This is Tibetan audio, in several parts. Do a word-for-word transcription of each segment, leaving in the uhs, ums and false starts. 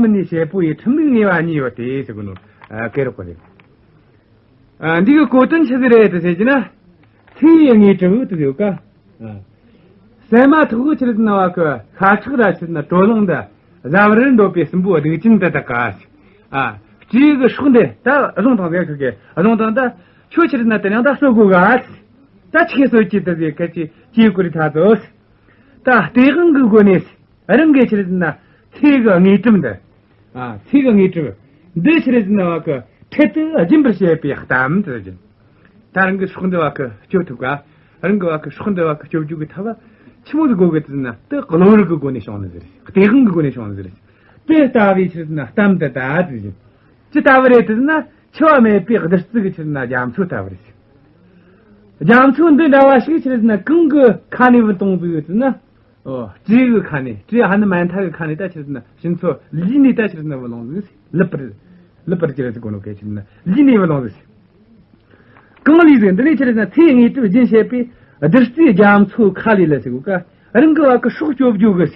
ནས་བྱེད་པོ་ཡི་ཁྲིམས་ལུགས་ངེས་པ་གཉིས་ཡོད་དེ་ཟེར་གོ་ནོ། ཨ། སྐད་རོགས་གོ་རེད། ཨ། འདི་གི་གོ་དོན་ཆི་ཟིག་རེད་དེ་ཟེར་གྱི་ན། ཚེ་ཡི་དངོས་གྲུབ་དེ་ཡོད་ཀ། ཨ། སྲན་མ་ཐོག་གི་ཆི་རེད་ན་བ་གི་ཤ་ཁྲག་ར་ཆི་རེད་ན་དྲོད་རླངས་འདི་བཟའ་བར་འདོད་པའི་སྲིན་པོ་སྡིག་ཅན་དེ་དག་ག། ཨ། སྤྲེའུ་གི་སྲོག་འདི་ད་བཟུང་དང་ཟེར་ཁི་གེ་བཟུང་དང་ད་ཁྱོད་ཆི་རེད་ན་དེ་རིང་ད་གསོད་དགོས་ག། ད་ཆི་གེ་གསོད་ཀྱི་དེ་ཟེར་ཁི་ཅི་ཅི་ཀུ་རི་ཐ་ཚོ། ད་སྟེས་དབང་གི་སྒོ་ནས། རང་གི་ཆི་རེད་ཟེར་ན་ཚེ་གི་དངོས་གྲུབ་འདི། ཨ། ཚེ་གི་དངོས་གྲུབ་འདི་ཆི་རེད་ཟེར་ན་བ་གི་འཕྲལ་དུ་སྦྱིན་པར་བྱེད་པའི་གཏམ་དེ་ཟེར། ད་རང་གི་སྲོག་འདི་བ་གི་གཅོད་ཐུབ་ག། རང་གི་བ་གི་སྲོག་འདི་བ་གི་གཅོད་རྒྱུ་གི་ཐབས་ཆི་མོ་ཟིག་དགོས་གི་ཟེར་ན་དེ་གློ་བུར་གི་སྒོ་ནས་བྱུང་ནི་ཟེར། སྟེས་དབང་གི་སྒོ་ནས་བྱུང་ནི་ཟེར། དེ་ལྟ་བུའི་ཆི་རེད་ཟེར་ན་གཏམ་དེ་ད་དེ་ཟེར། ཅི་ལྟ་བུ་རེད་དེ་ཟེར་ན་འཆི་བ་མེད་པའི་བདུད་རྩི་གི་ཆི་རེད་ཟེར་ན་རྒྱ་མཚོ་ལྟ་བུ་རེད། རྒྱ་མཚོ་འདི་འདྲ་བ་ཞིག་ཆི་རེད་ཟེར་ན་གང་གི་ཁ་ནས་བུད་གཏོང་ཟིག་ཡོད་ཟེར་ན། ཨོ། སྤྲེའུ་གི་ཁ་ནས། སྤྲེའུ་ཧ་ནུ་མན་ཐ་གི་ཁ་ནས་ད་ཆི་རེད་ཟེར་ན་ཕྱི་ཚོ་ལུས་ནས་ད་ཆི་རེད་ཟེར་ན་བུད་ལོང་ཟིག། ལུད་པར། ལུད་པར་ཅི་རེད་ཟེར་གོ་ནོ་གེ་ཆི་རེད་ཟེར་ན་ལུས་ནས་བུད་ལོང་ཟིག། གང་ལུས་ཟིག། འདི་ནས་ཆི་རེད་ཟེར་ན་ཚེ་དངོས་གྲུབ་སྦྱིན་བྱེད་པའི་བདུད་རྩིའི་རྒྱ་མཚོ་ཁ་ལས་ལ་ཟེར་གོ་ཀ། རང་གི་བ་གི་སྲོག་གཅོད་རྒྱུ་གི་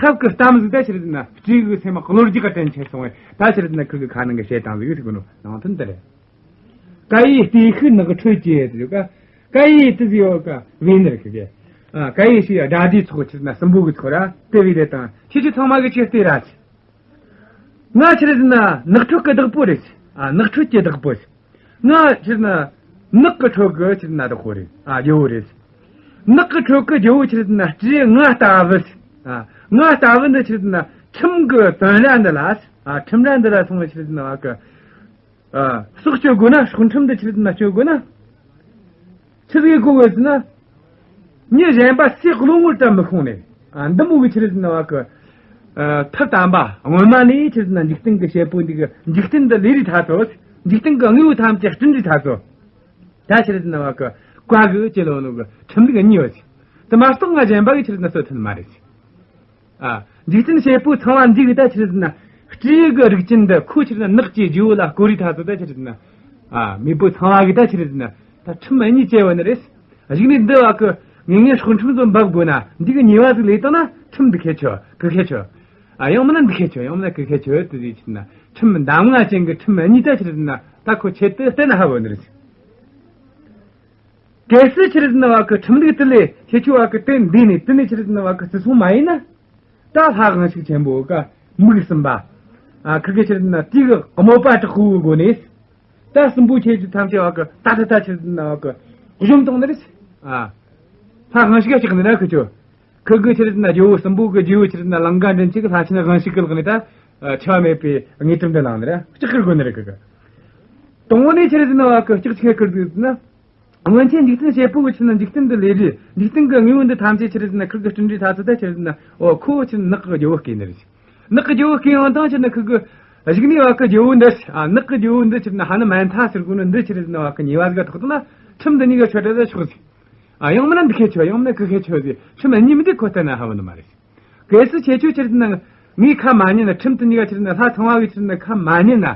ཐབས་ཀྱི་གཏམ་ཟིག་ད་ཆི་རེད་ཟེར་ན་སྤྲེའུ་གི་སེམས་མ་གློ་རྒྱག་ག་དྲན་ཆེ་སོང་བས་ད་ཆི་རེད་ཟེར་ན་ཁིར་གི་ཁ་ནང་གི་བཤད་བཏང་ཟིག་ཟེར་གོ་ནོ་ནང་དོན་འདི་རེད། ཀ་ཡེ་ལྟོས་ཤིག་ནགས་ཁྲོད་ཀྱི་ཟེར་ཡོད་ཀ། ཀ་ཡེ་དེ་ཟེར་ཡོད་ཀ་བེ་ནར་ཁི་གེ། ཨ། ཀ་ཡེ་ཞེས་དགྲ་སྡེའི་ཚོགས་ཆི་རེད་ཟེར་ན་སྲིན་པོ་གི་ཚོགས་ར་དེ་བེ་དེ་དང་ཁྱེད་ཆོ་ཚང་མ་གི་ཆི་ལྟོས་ར་ཆི། ང་ཆི་རེད་ཟེར་ན་ནགས་ཁྲོད་ཀྱི་བདག་པོ་རེད། ཨ། ནགས་ཁྲོད་ཀྱི་བདག་པོ། ང་ཆི་རེད་ཟེར་ན་ནགས་ཀྱི་ཁྲོད་ཀྱི་ཆི་རེད་ཟེར་ན་བདག་པོ་རེད། ཨ། རྒྱལ་བོ་རེད། ནགས་ཀྱི་ཁྲོད་ཀྱི་རྒྱལ་བོ་ཆི་རེད་ཟེར་ན་སྤྲེའུ་ང་ལྟ་བུ། ཨ། ང་ལྟ་བུ་འདི་ཆི་རེད་ཟེར་ན་ཁྲིམས་ཀྱི་བཙོན་ར་འདི་ལ། ཨ། ཁྲིམས་ར་འདི་ལ་སོང་བ་ཆི་རེད་ཟེར་ན་བ་གི། ཨ། སྲོག་གཅོད་དགོས་ན། སྲོག་ཁྲིམས་འདི་ཆི་རེད་ཟེར་ན་གཅོད་དགོས་ན། ཆི་ཟིག་དགོས་གི་ཟེར་ན། མྱི་གཞན་པ་སའི་བློ་ངོར་ད་མི་ཤོང་ནས། ཨ། འདི་མོ་གི་ཆི་རེད་ཟེར་ན་བ་གི། ཨ། ཐབས་དམ་པ་སྔོན་མ་ནས་ཆི་རེད་ཟེར་ན་འཇིག་རྟེན་གི་བྱེད་པོ་འདི་གི་འཇིག་རྟེན་འདི་ལས་རིགས་ཐ་ཚོ། འཇིག་རྟེན་གི་དངོས་པོ་ཐམས་ཅད་བསྐྲུན་རིགས་ཐ་ཚོ། ད་ཆི་རེད་ཟེར་ན་བ་གི་བཀའ་གི་ཅི་ལོ་ནོ་གི་ཁྲིམས་ལུགས་གཉིས་ཡོད་ཟེར། དེ་མ་གཏོགས་ང་གཞན་པ་གི་ཆི་རེད་ཟེར་ན་གསོད་ཐུབ་མ་རེད་ཟེར། ཨ། འཇིག་རྟེན་བྱེད་པོ་ཚངས་པ་འདི་གི་ད་ཆི་རེད་ཟེར་ན། སྤྲེའུ་གི་རིགས་ཅན་འདི་ཁོ་ཆི་རེད་ཟེར་ན་ནགས་ཀྱི་རྗེ་བོ་ལ་བསྐོ་རིས་ཐ་ཚོ་ད་ཆི་རེད་ཟེར་ན། ཨ། མེས་པོ་ཚངས་པ་གི་ད་ཆི་རེད་ཟེར་ན། ད་ཁྲིམས་གཉིས་བཅས་པ་ནི་རེད། གཞུག་ནས་འདི་བ་གི་ངེས་ངེས་སྲོག་ཁྲིམས་ཚོ་འབབ་དགོས་ན་འདི་གི་ཉེས་པ་ཟིག་ལས་བཏང་ན་ཁྲིམས་འདི་ཁེ་ཆོ་གི་ཁེ་ཆོ། ཨ། ཡང་མིན་ན་འདི་ཁེ་ཆོ་ཡང་མིན་ན་གི་ཁེ་ཆོ་དེ་ཟིག་ཆི་རེད་ཟེར་ན། ཁྲིམས་གདམས་ངག་ཅན་གི་ཁྲིམས་གཉིས་ད་ཆི་རེད་ཟེར་ན་ད་ཁོ་ཆེད་དུ་བསྟན་ན་ཧ་བོ་ནི་རེད། གལ་སྲིད་ཆི་རེད་ཟེར་ན་བ་གི་ཁྲིམས་ལུགས་དེ་ལས་ཁྱེད་ཆོ་བ་གི་དེ་འདི་ནས་དེ་ནས་ཆི་རེད་ཟེར་ན་བ་གི་བརྩི་སྲུང་མ་ཡིན་ན། ད་ལྷ་དབང་ཕྱུག་ཆེན་པོ་ག་མིག་གསུམ་པ། ཨ། ཁི་གེ་ཆི་རེད་ཟེར་ན་དེ་གི་དམོད་པ་དྲག་པོའི་སྒོ་ནས། ད་སྲིན་པོ་ཁྱེད་ཆོ་ཐམས་ཅད་བ་གི་ད་ད་ད་ཆི་རེད་ཟེར་ན་བ་གི་གཞོམ་གཏོང་ནི་རེད། ཨ། ལྷ་དབང་ཕྱུག་ག་ཆགས་ནི་ན་ཁི་ཆོ། ཁི་གེ་ཆི་རེད་ཟེར་ན་རྒྱལ་བོ་སྲིན་པོ་གི་རྗེ་བོ་ཆི་རེད་ཟེར་ན་ལང་ཀ་མགྲིན་བཅུ་གི་ལྷ་ཆེན་དབང་ཕྱུག་གི་ལག་ནས་ད། ཨ། འཆི་བ་མེད་པའི་དངོས་གྲུབ་འདི་བླངས་ནི་ར་ལྕགས་ཁུར་དགོས་ནི་རེད་ཁི་གེ། དང་པོ་ནས་ཆི་རེད་ཟེར་ན་བ་གི་ལྕགས་ཁུར་དགོས་ཟེར་ན། སྔོན་ཆད་འཇིག་རྟེན་བྱེད་པོ་གི་ཆི་རེད་ཟེར་ན་འཇིག་རྟེན་འདི་ལས་རིགས་འཇིག་རྟེན་གི་དངོས་པོ་འདི་ཐམས་ཅད་ཆི་རེད་ཟེར་ན་ཁིར་གི་བསྐྲུན་རིས་ཐ་ཚོ་ད་ཆི་རེད་ཟེར་ན། ཨོ། ཁོ་ཆི་རེད་ནགས་གི་རྒྱལ་བོ་བསྐོས་ནི་རེད། ནགས་གི་རྒྱལ་བོ་བསྐོས་ཡོང་དང་ཆི་རེད་ཟེར་ན་ཁིར་གི་གཞུག་ནས་བ་གི་རྒྱལ་བོ་འདི། ཨ། ནགས་གི་རྒྱལ་བོ་འདི་ཆི་རེད་ཟེར་ན་ཧ་ནུ་མན་ཐ་ཟེར་གོ་ནི་འདི་ཆི་རེད་ཟེར་ན་བ་གི་ཉེས་པ་ཟིག་ག་ཐོགས་ཐུབ་ན་ཁྲིམས་འདི་གཉིས་ཀ་ཆོད་བྲལ་ད་ཆོག་ཟེར། ཨ། ཡང་མིན་ན་འདི་ཁེ་ཆོ་ཡང་མིན་ན་གི་ཁེ་ཆོ་ཟེར། ཁྲིམས་གཉིས་མི་འདི་ཁོ་ལྟ་ན་ཧ་བོ་ནི་མ་རེད། གལ་སྲིད་ཁྱེད་ཆོ་ཆི་རེད་ཟེར་ན་ངའི་ཁ་མ་ཉན་ན། ཁྲིམས་དེ་གཉིས་ཀ་ཆི་རེད་ཟེར་ན་ལྷ་ཚངས་པ་གི་ཆི་རེད་ཟེར་ན་ཁ་མ་ཉན་ན།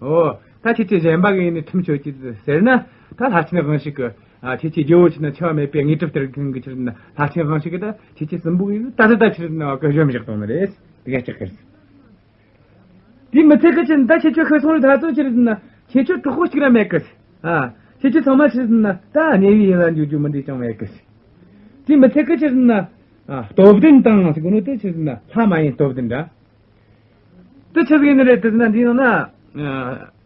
ཨོ། ད་ཁྱེད་ཆོ་གཞན་པ་གི་ཡིན་ནི་ཁྲིམས་གཅོད་ཀྱི་ཟེར་ན། ད་ལྷ་ཆེན་དབང་ཕྱུག་གི། ཨ། ཁྱེད་ཆོའི་རྒྱལ་བོ་ཆི་རེད་ཟེར་ན་འཆི་བ་མེད་པའི་དངོས་གྲུབ་སྟེར་མཁན་གི་ཆི་རེད་ཟེར་ན་ལྷ་ཆེན་དབང་ཕྱུག་གི་ད་ཁྱེད་ཆོ་སྲིན་པོ་གི་ད་ད་ད་ཆི་རེད་ཟེར་ན་བ་གི་གཞོམ་བཞག་བཏང་ནི་རེད། དེ་ག་ལྕགས་ཁུར་ཟེར། དེ་མི་ཚད་གི་ཆི་རེད་ཟེར་ན་ད་ཁྱེད་ཆོ་ཁུ་སོང་རི་ཐ་ཚོ་ཆི་རེད་ཟེར་ན་ཁྱེད་ཆོ་གྲོགས་པོ་གཅིག་ར་མེད་གི་ཟེར། ཨ། ཁྱེད་ཆོ་ཚང་མ་ཆི་རེད་ཟེར་ན་ད་དམྱལ་བའི་ཡུལ་ལ་འགྲོ་རྒྱུ་མི་འདི་ཅང་མེད་གི་ཟེར། དེ་མི་ཚད་གི་ཆི་རེད་ཟེར་ན། ཨ། སྟོབས་ལྡན་དང་ཟེར་གོ་ནོ་དེ་ཆི་རེད་ཟེར་ན་ལྷ་མ་ཡིན་སྟོབས་ལྡན་འདྲ། དེ་ཆི་ཟིག་ཡིན་ནི་རེད་དེ་ཟེར་ན་འདི་ནང་ན། ཨ།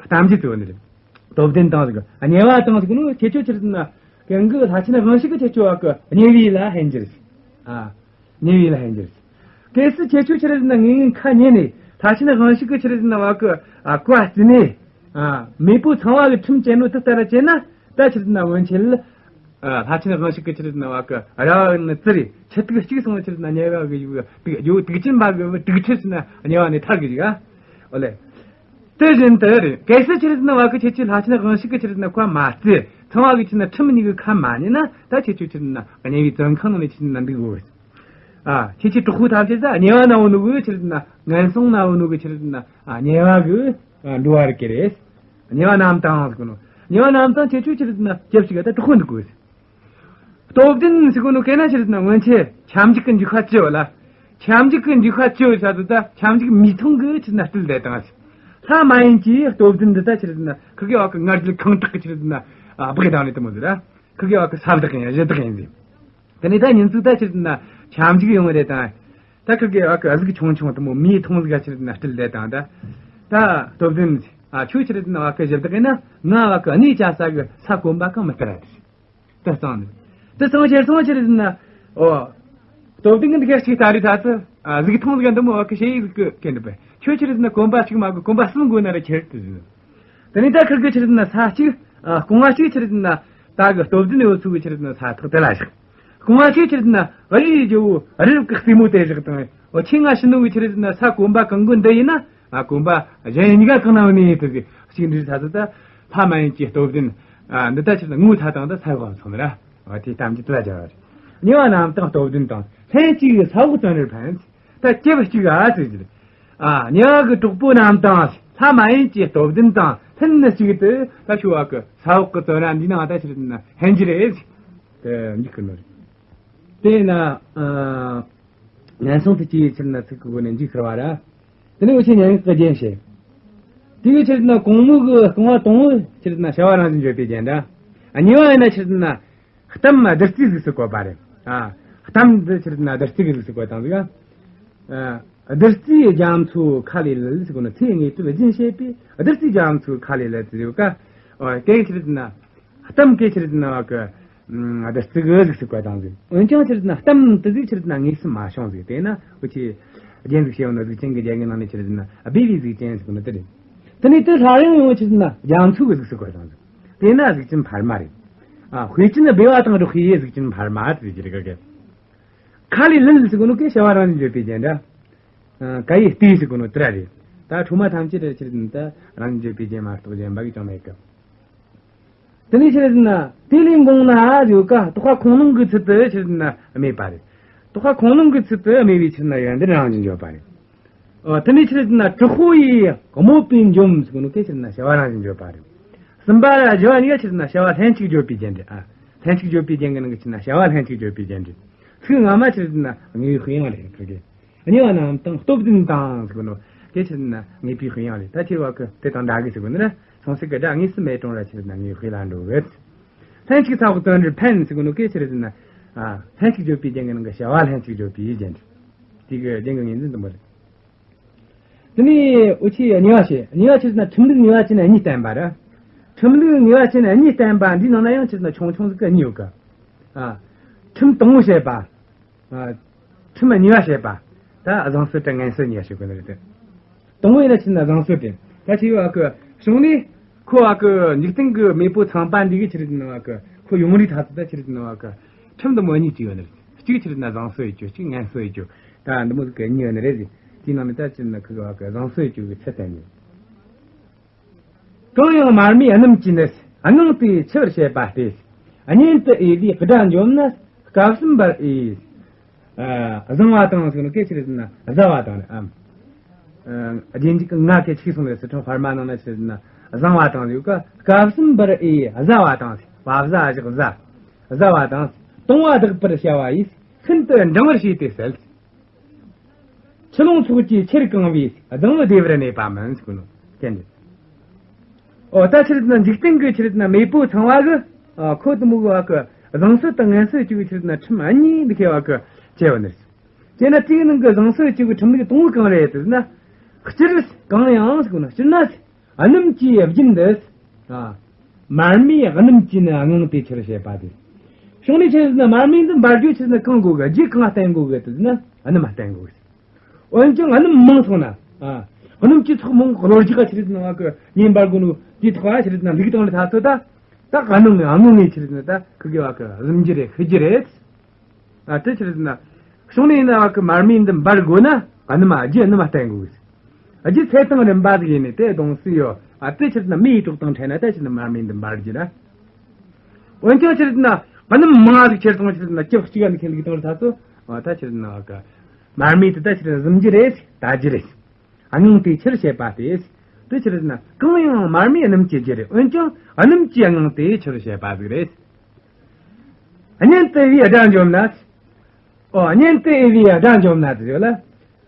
གཏམ་རྒྱུད་དུ་ཡོད་ནི་རེད། སྟོབས་ལྡན་དང་ཟེར་གི། ཨ། དམྱལ་བ་དང་ཟེར་གོ་ནོ་ཁྱེད་ཆོ་ཆི་རེད་ཟེར་ན། གན་གི་ལྷ་ཆེན་དབང་ཕྱུག་གི་ཁྱེད་ཆོ་བ་གི་དམྱལ་བའི་ལ་ཧན་གྱི་རེད། ཨ། དམྱལ་བའི་ལ་ཧན་གྱི་རེད། གལ་སྲིད་ཁྱེད་ཆོ་ཆི་རེད་ཟེར་ན་ངའི་ངའི་ཁ་ཉན་ནས་ལྷ་ཆེན་དབང་ཕྱུག་གི་ཆི་རེད་ཟེར་ན་བ་གི། ཨ། བཀའ་བརྩིས་ནས། ཨ། མེས་པོ་ཚངས་པ་གི་ཁྲིམས་བཅད་ནོ་དེ་ལྟར་བྱས་ན་ད་ཆི་རེད་ཟེར་ན་སྔོན་ཆད་ལ། ཨ། ལྷ་ཆེན་དབང་ཕྱུག་གི་ཆི་རེད་ཟེར་ན་བ་གི་ར་བ་ནི་ཙི་རེ་ཆི་ཏིག་གཅིག་སོང་ན་ཆི་རེད་ཟེར་ན་དམྱལ་བ་གི་ཡུལ་གི་དུག་ཡོ་དུག་ཅན་པ་གི་དུག་ཁྲིད་ཟེར་ན་དམྱལ་བ་ནས་ཐར་གི་ཟིག། ཨ། ཨོ་ལེ། དེ་བཞིན་དུ་རེད། གལ་སྲིད་ཆི་རེད་ཟེར་ན་བ་གི་ཁྱེད་ཆོས་ལྷ་ཆེན་དབང་ཕྱུག་གི་ཆི་རེད་ཟེར་ན་བཀའ་མ་བརྩི། ཚངས་པ་གི་ཆི་རེད་ཟེར་ན་ཁྲིམས་གཉིས་ཀྱི་ཁ་མ་ཉན་ན་ད་ཁྱེད་ཆོ་ཆི་རེད་ཟེར་ན་དམྱལ་བའི་བཙོན་ཁང་ནང་ནས་ཆི་རེད་ཟེར་ན་འདུག་དགོས། ཨ། ཁྱེད་ཆོའི་གྲོགས་པོ་ཐམས་ཅད་ད་དམྱལ་བ་ན་ཡོད་ནོ་གི་ཆི་རེད་ཟེར་ན་ངན་སོང་ན་ཡོད་ནོ་གི་ཆི་རེད་ཟེར་ན། ཨ། དམྱལ་བ་གི། ཨ། འགྲོ་བ་རིགས་གི་རེད། དམྱལ་བ་རྣམས་དང་ཟེར་གོ་ནོ། དམྱལ་བ་རྣམས་དང་ཁྱེད་ཆོ་ཆི་རེད་ཟེར་ན་སྐྱབས་ཤིག་ག་ད་གྲོགས་པོ་འདུག་དགོས། སྟོབས་ལྡན་ཟེར་གོ་ནོ་གན་ན་ཆི་རེད་ཟེར་ན་སྔོན་ཆད་ཁྱབ་འཇུག་གི་འཇུག་པ་བཅུ་བ་ལ། ཁྱབ་འཇུག་གི་འཇུག་པ་ཅི་ཡོད་ས་དུ་ད་ཁྱབ་འཇུག་མིའི་མཐོང་གི་ཆི་རེད་ན་སྤྲུལ་བསྡད་དང་། ལྷ་མ་ཡིན་གྱི་སྟོབས་ལྡན་འདི་ད་ཆི་རེད་ན་ཁི་གེ་བ་གི་ང་རྒྱལ་ཁེངས་དྲེགས་གི་ཆི་རེད་ན་ཨ་སྦགས་དང་ནི་དུ་མོ་ཟེར་ར། ཁི་གེ་བ་གི་ས་བདག་ཡིན་གཞི་བདག་ཡིན་ཟེར། དེ་ནས་ད་ཉིན་ཚུགས་ད་ཆི་རེད་ན་ཁྱབ་འཇུག་ཡོང་བ་རེད་དང་། ད་ཁི་གེ་བ་གི་གཟུགས་ཆུང་ཆུང་དུ་མོ་མིའི་མཐོང་གཟུགས་ཆི་རེད་ན་སྤྲུལ་བསྡད་དང་ད། ད་སྟོབས་ལྡན་ཨ་ཁྱོད་ཆི་རེད་ན་བ་གི་གཞི་བདག་ཡིན་ན་ང་བ་གི་གནས་བཅའ་ས་གི་ས་གོམ་པ་གང་མི་སྟེར་ར་དེ། དེ་གཙང་ནི། དེ་གཙང་ཁྱེར་སོང་ཆི་རེད་ཟེར་ན། ཨོ། སྟོབས་ལྡན་གྱི་འདི་ག་ཞིག་ད་རེས་ད་ཚོ། ཨ་གཟུགས་མཐོང་ཟིག་འདི་མོ་བ་གི་ཞེ་ཡིག་གི་སྐད་འདི་པས། ཁྱོད་ཆི་རེད་ཟེར་ན་གོམ་པ་གཅིག་མ་གི་གོམ་པ་གསུམ་དགོས་ན་ར་ཁྱེར་དུ་ཟིན། དེ་ནས་ད་ཁིར་གི་ཆི་རེད་ཟེར་ན་ས་གཅིག་ཨ་རྐང་བ་གཅིག་ཆི་རེད་ཟེར་ན། ད་གི་སྟོབས་ལྡན་ཡོད་ཚུལ་གི་ཆི་རེད་ཟེར་ན་ས་ཐོག་དེ་ལ་བཞག་རྐང་བ་གཅིག་ཆི་རེད་ཟེར་ན་རི་ཡི་ཇོ་བོ་རི་རབ་གི་རྩེ་མོ་དེ་བཞག་དང་། ཨོ་ཁྱེད་ང་ཕྱི་ནུ་གི་ཆི་རེད་ཟེར་ན་ས་གོམ་པ་གང་དགོས་འདི་ཡིན་ན། ཨ་གོམ་པ་གཞན་གཉིས་ཀ་གང་ན་བུད་ནས་ཡིན་དུ་ཟིག་གཅིག་འདྲི་ས་ཚོ་ད། ལྷ་མ་ཡིན་གྱི་སྟོབས་ལྡན། ཨ་འདི་ལྟ་ཕྱིར་ན་ངོ་ཚ་དང་ད་ས་འོག་སོང་ར། ཨ་དེ་གཏམ་གྱི་དུ་ལ་སྦྱར་བ་རེད། ཉེ་བ་རྣམས་དང་སྟོབས་ལྡན་དང་ལྷན་ཅིག་ས་འོག་བཙོན་རར་ཕན། ད་སྐྱེ་བ་གཅིག་ཨ་ཟེར་གྱི་རེད། ཨ་ཉེ་བ་གི་གྲོགས་པོ་རྣམས་དང་ལྷ་མ་ཡིན་གྱི་སྟོབས་ལྡན་དང་ལྷན་ཅིག་ཏུ་ད་ཞུ་བ་གི་ས་འོག་གི་བཙོན་ར་འདི་ནང་ད་ཕྱིར་ན་ཕན་གྱི་རེད། དེ་འཇིག་གི་ནོ་རེད། དེས་ན་ཨ། ངན་སོང་དུ་སྐྱེ་བའི་ཕྱིར་ན་ཚིག་གི་སྒོ་ནས་འཇིགས་ཁུར་བ་ར། དེ་ནས་འུ་ཆོས་སྙན་ངག་གི་རྒྱན་བཤད། དེ་གི་ཕྱིར་ན་གོང་མོ་གི་རྐང་བ་དང་པོ་ཕྱིར་ན་བྱ་བ་རང་བཞིན་བརྗོད་པའི་རྒྱན་འདྲ། ཨ་གཉིས་པ་ཡིན་ན་ཕྱིར་ན་གཏམ་བདུད་རྩིའི་གཟུགས་སུ་བཀོད་པ་རེད། ཨ་གཏམ་འདི་ཕྱིར་ན་བདུད་རྩིའི་གཟུགས་སུ་བཀོད་དང་ཟིག་ཨ་བདུད་རྩིའི་རྒྱ་མཚོ་ཁ་ལས་ལུད་ཟེར་གོ་ནོ་ཚེ་དངོས་གྲུབ་རྒྱུན་བཤད་པའི་བདུད་རྩིའི་རྒྱ་མཚོ་ཁ་ལས་ལུད་ཟེར་ཡོད་ཀ། ཨོ་དེ་ཕྱིར་ན། གཏམ་སྐད་ཆ་རེད་ཟེར་ན་བ་གི། ཨ་བདུད་རྩི་གི་གཟུགས་སུ་བཀོད་དང་ཟིག་འོན་ཀྱང་ཆི་རེད་ཟེར་ན་གཏམ་དེ་ཟིག་ཆི་རེད་ཟེར་ན་དངོས་སུ་མ་བྱུང་ཟིག་དེས་ན་འུ་ཆོས་རྒྱན་ཟིག་བཤད་ཡོང་ན་གཟུགས་ཅན་གྱི་རྒྱན་གྱི་ནང་ནས་ཆི་རེད་ཟེར་ན་སྦས་པའི་གཟུགས་ཅན་ཟེར་གོ་ནི་དེ་རེད། དེ་ནས་དེ་སླར་ཡང་ཡང་ཆི་རེད་ཟེར་ན་རྒྱ་མཚོ་གི་གཟུགས་སུ་བཀོད་དང་ཟིག་དེས་ན་གཟུགས་ཅན་འཕར་མ་རེད། ཨ་དཔེ་ཅན་སྦས་པ་དང་སྒྲོག་པའི་གཟུགས་ཅན་འཕར་མ་དེ་ཟིག་རེད་ག་གི། ཁ་ལས་ལུད་ཟེར་གོ་ནོ་གི་བྱ་བ་རང་བཞིན་བརྗོད་པའི་རྒྱན་འདྲ། ཨ་ཀ་ཡི་ལྟོས་ཟེར་གོ་ནོ་དེ་ར་རེད། ད་འཕྲོ་མ་ཐམས་ཅད་རེད་ཆི་རེད་ཟེར་ན་ད་རང་བཞིན་བརྗོད་པའི་རྒྱན་མ་གཏོགས་གཞན་པ་གི་ཅང་མེད་གི། དེ་ནས་ཆི་རེད་ཟེར་ན་དེ་ལས་འགོངས་ན་ཡོད་ཀ་རྟོག་པ་ཁུངས་ལུང་གི་ཚུལ་དུ་ཆི་རེད་ཟེར་ན་སྨྲས་པ་རེད། རྟོག་པ་ཁུངས་ལུང་གི་ཚུལ་དུ་སྨྲས་པའི་ཕྱིར་ན་ཡོན་ཏན་རང་བཞིན་བརྗོད་པ་རེད། ཨོ་དེ་ནས་ཆི་རེད་ཟེར་ན་དྲག་པོ་ཡིས་དམོད་པས་འཇོམས་ཟེར་གོ་ནོ་གི་ཆི་རེད་ཟེར་ན་བྱ་བ་རང་བཞིན་བརྗོད་པ་རེད། གསུམ་པ་ར་བཞི་བ་གཉིས་ཀ་ཆི་རེད་ཟེར་ན་བྱ་བ་ལྷན་ཅིག་བརྗོད་པའི་རྒྱན་རེད། ཨ་ལྷན་ཅིག་བརྗོད་པའི་རྒྱན་གྱི་ནང་གི་ཆི་རེད་ཟེར་ན་བྱ་བ་ལྷན་ཅིག་བརྗོད་པའི་རྒྱན་རེད། ཚིག་སྔ་མ་ཆི་རེད་ཟེར་ན་དངོས་པོའི་དཔེ་ཡང་རེད་ཁུར་གི། གཉིས་པ་རྣམས་དང་སྟོབས་ལྡན་དང་ཟེར་གོ་ནོ། དེ་ཕྱིར་ན་དངོས་པོའི་དཔེ་ཡང་རེད། ད་ཁྱེད་བ་གི་དེ་དང་འདྲ་གི་ཟེར་གོ་ནི་ན་སོང་ཟེར་གི་སྒྲ་དངོས་སུ་མེད་གྲོང་ར་ཕྱིར་ན་དངོས་དཔེ་ལ་འགྲོ་གི། ལྷན་ཅིག་ས་འོག་བཙོན་རར་ཕན་ཟེར་གོ་ནོ་གི་ཕྱིར་ན། ལྷན་ཅིག་བརྗོད་པའི་རྒྱན་གྱི་ནང་གི་བྱ་བ་ལྷན་ཅིག་བརྗོད་པའི་རྒྱན་རེད། དེ་གི་རྒྱན་གྱི་ངོས་འཛིན་དུ་མ་རེད། དེ་ནས་འུ་ཆོས་གཉིས་པ་བཤད། གཉིས་པ་ཕྱིར་ན་ཁྲིམས་ལུགས་ངེས་པ་ཅན་གཉིས་བསྟན་པ་རེད། ཁྲིམས་ལུགས་ངེས་པ་ཅན་གཉིས་བསྟན་པ་འདིའི་ནང་ན་ཡང་ཕྱིར་ན་ཆུང་ཆུང་ཟིག་གི་གཉིས་ཡོད་གི། ཁྲིམས་དང་པོ་བཤད་པ། ཨ། ཁྲིམས་གཉིས་པ་བཤད་པ། ད་བཟང་སྲོལ་དང་ངན་སྲོལ་གཉིས་པ་བཤད་དགོས་ནི་རེད་དེ། དང་པོ་ཡིན་ན་ཕྱིར་ན་བཟང་སྲོལ་དེ། ད་ཁྱེད་བ་གི་གཞུང་ནས་ཁོ་བ་གི་འཇིག་རྟེན་གི་མེས་པོ་ཚངས་པ་འདི་གི་ཕྱིར་ན་བ་གི་ཁོ་ཡོང་རིགས་ཐ་ཚིག་ད་ཕྱིར་ན་བ་གི་ཁྲིམས་འདི་མོ་གཉིས་ཅིག་ཡོད་ནི་རེད། གཅིག་ཕྱིར་ན་བཟང་སྲོལ་ཡོད་རྒྱུ། གཅིག་ངན་སྲོལ་ཡོད་རྒྱུ། ད་འདི་མོ་ཟིག་གི་གཉིས་ཡོད་ནི་རེད་ཟེར། དེའི་ནང་ནས་ད་ཕྱིར་ན་ཁོ་གི་བ་གི་བཟང་སྲོལ་ཡོད་རྒྱུ་གི་ཚུལ་བསྟན་ནས། གང་ཡང་མར་མེའི་སྣུམ་གྱིས་ནི། དངངས་ཏེ་འཆི་བར་བྱེད་པ་སྟེ། གཉེན་དུ་འོས་པའི་དགྲ་འཇོམས་ན། སྐབས་གསུམ་པར་འོས། ཨ། བཟང་བ་དང་ཟེར་ནོ་གལ་ཆེ་རེད་ཟེར་ན་བཟའ་བ་དང་ནི་ཨམ། ཨ། རྗེས་འཇུག་གི་ང་གལ་ཆེ་སོང་ནས་སི་ཁྲོན་དཔར་མ་ནང་ན་ཆི་རེད་ཟེར་ན་བཟང་བ་དང་ཡོད་ཀ། སྐབས་གསུམ་པར་འོས་བཟའ་བ་དང་བ་བཟའ་བཞག་བཟའ། བཟའ་བ་དང་། གཏོང་བ་དག་པར་བྱ་བ་ཡིས། ཤིན་ཏུ་འགྲང་བར་བྱས་ཏེ་བསལ། ཆུ་ཀླུང་ཚོགས་ཀྱིས་ཆེར་གང་བའི། སྡང་བའི་བདེ་བར་གནས་པ་མིན་ཟེར་གོ་ནོ། ཅན་དེ། ཨོ་ད་ཆི་རེད་ན་འཇིག་རྟེན་གྱི་ཆི་རེད་ན་མེས་པོ་ཚངས་པ་གི། ཨ། ཁོ་དུ་མོ་གི་བ་གི་བཟང་སྲོལ་དང་ངན་སྲོལ་གཅིག་གི་ཆི་རེད་ན་ཁྲིམས་གཉིས་འདི་ཁེ་བ་གི་བཅས་པ་ནི། དེས་ན་དེའི་ནང་གི་བཟང་སྲོལ་གཅིག་གི་ཁྲིམས་ལུགས་དང་པོ་གང་རེད་ཟེར་ན། སྤྱིར་གང་ཡང་ཟེར་གོ་ན་སྤྱིར་ན། སྣུམ་གྱིས་རྒྱུན་དུ། ཨ། མར་མེའི་སྣུམ་གྱིས་ནི་དངངས་ཏེ་འཆི་བར་བྱེད་པ་སྟེ། གཞུང་ནས་ཆི་རེད་ན་མར་མེ་འདི་འབར་རྒྱུ་ཆི་རེད་ན་གང་དགོས་གི། རྒྱུ་གང་བསྟེན་དགོས་གི་ཟེར་ན་སྣུམ་བསྟེན་དགོས་གི། འོན་ཀྱང་སྣུམ་མང་སོང་ན། ཨ། སྣུམ་གྱི་ཚོགས་མང་གི་གློ་རྒྱག་ཆི་རེད་ན་བ་གི་མེ་འབར་དགོས་ནོ་དེ་ཐོག་ཨ་ཆི་རེད་ན་ལུག་དང་ལ་ཐ་ཚོ་ད། ད་སྣུམ་ནི་སྣུམ་ནི་ཆི་རེད་ན་ད་ཁུ་གི་བ་གི་གཟིམ་རྒྱུ་རེད་ཤི་རྒྱུ་རེད། ཨ་དེ་ཕྱིར་ན། གཞུང་ནས་ཡིན་ན་བ་གི་མར་མེ་འདི་འབར་དགོས་ན་སྣུམ་རྒྱུ་སྣུམ་བསྟེན་དགོས། རྒྱུ་ཚད་དང་རིམ་པ་ཟིག་ཡིན་ནི་དེ་གདོང་སྲིད་ཡོད། ཨ་དེ་ཕྱིར་ན་མེ་ཡི་དྲོད་དང་ཕྲད་ན་དེ་ཕྱིར་ན་མར་མེ་འདི་འབར་རྒྱུ་ར། འོན་ཀྱང་ཕྱིར་ན་སྣུམ་མང་ཟིག་ཁྱེར་སོང་ཕྱིར་ན་ཅི་གཅིག་ནི་ཁེ་ལུགས་དང་ལ་ཐ་ཚོ། ཨ་ད་ཕྱིར་ན་བ་གི་མར་མེ་དེ་ད་ཕྱིར་ན་གཟིམ་རྒྱུ་རེད། ད་རྒྱུ་རེད། དངངས་ཏེ་འཆི་བར་བྱེད་པ་སྟེ། དེ་ཕྱིར་ན་གང་ཡང་མར་མེའི་སྣུམ་གྱིས་རྒྱུ་རེད། འོན་ཀྱང་སྣུམ་གྱིས་དངངས་ཏེ་འཆི་བར་བྱེད་པ་ཟིག་རེད། གཉེན་དུ་འོས་པའི་དགྲ་འཇོམས་ན། ཨོ་གཉེན་དུ་འོས་པའི་དགྲ་འཇོམས་ན་དེ་ཡོད་ལ།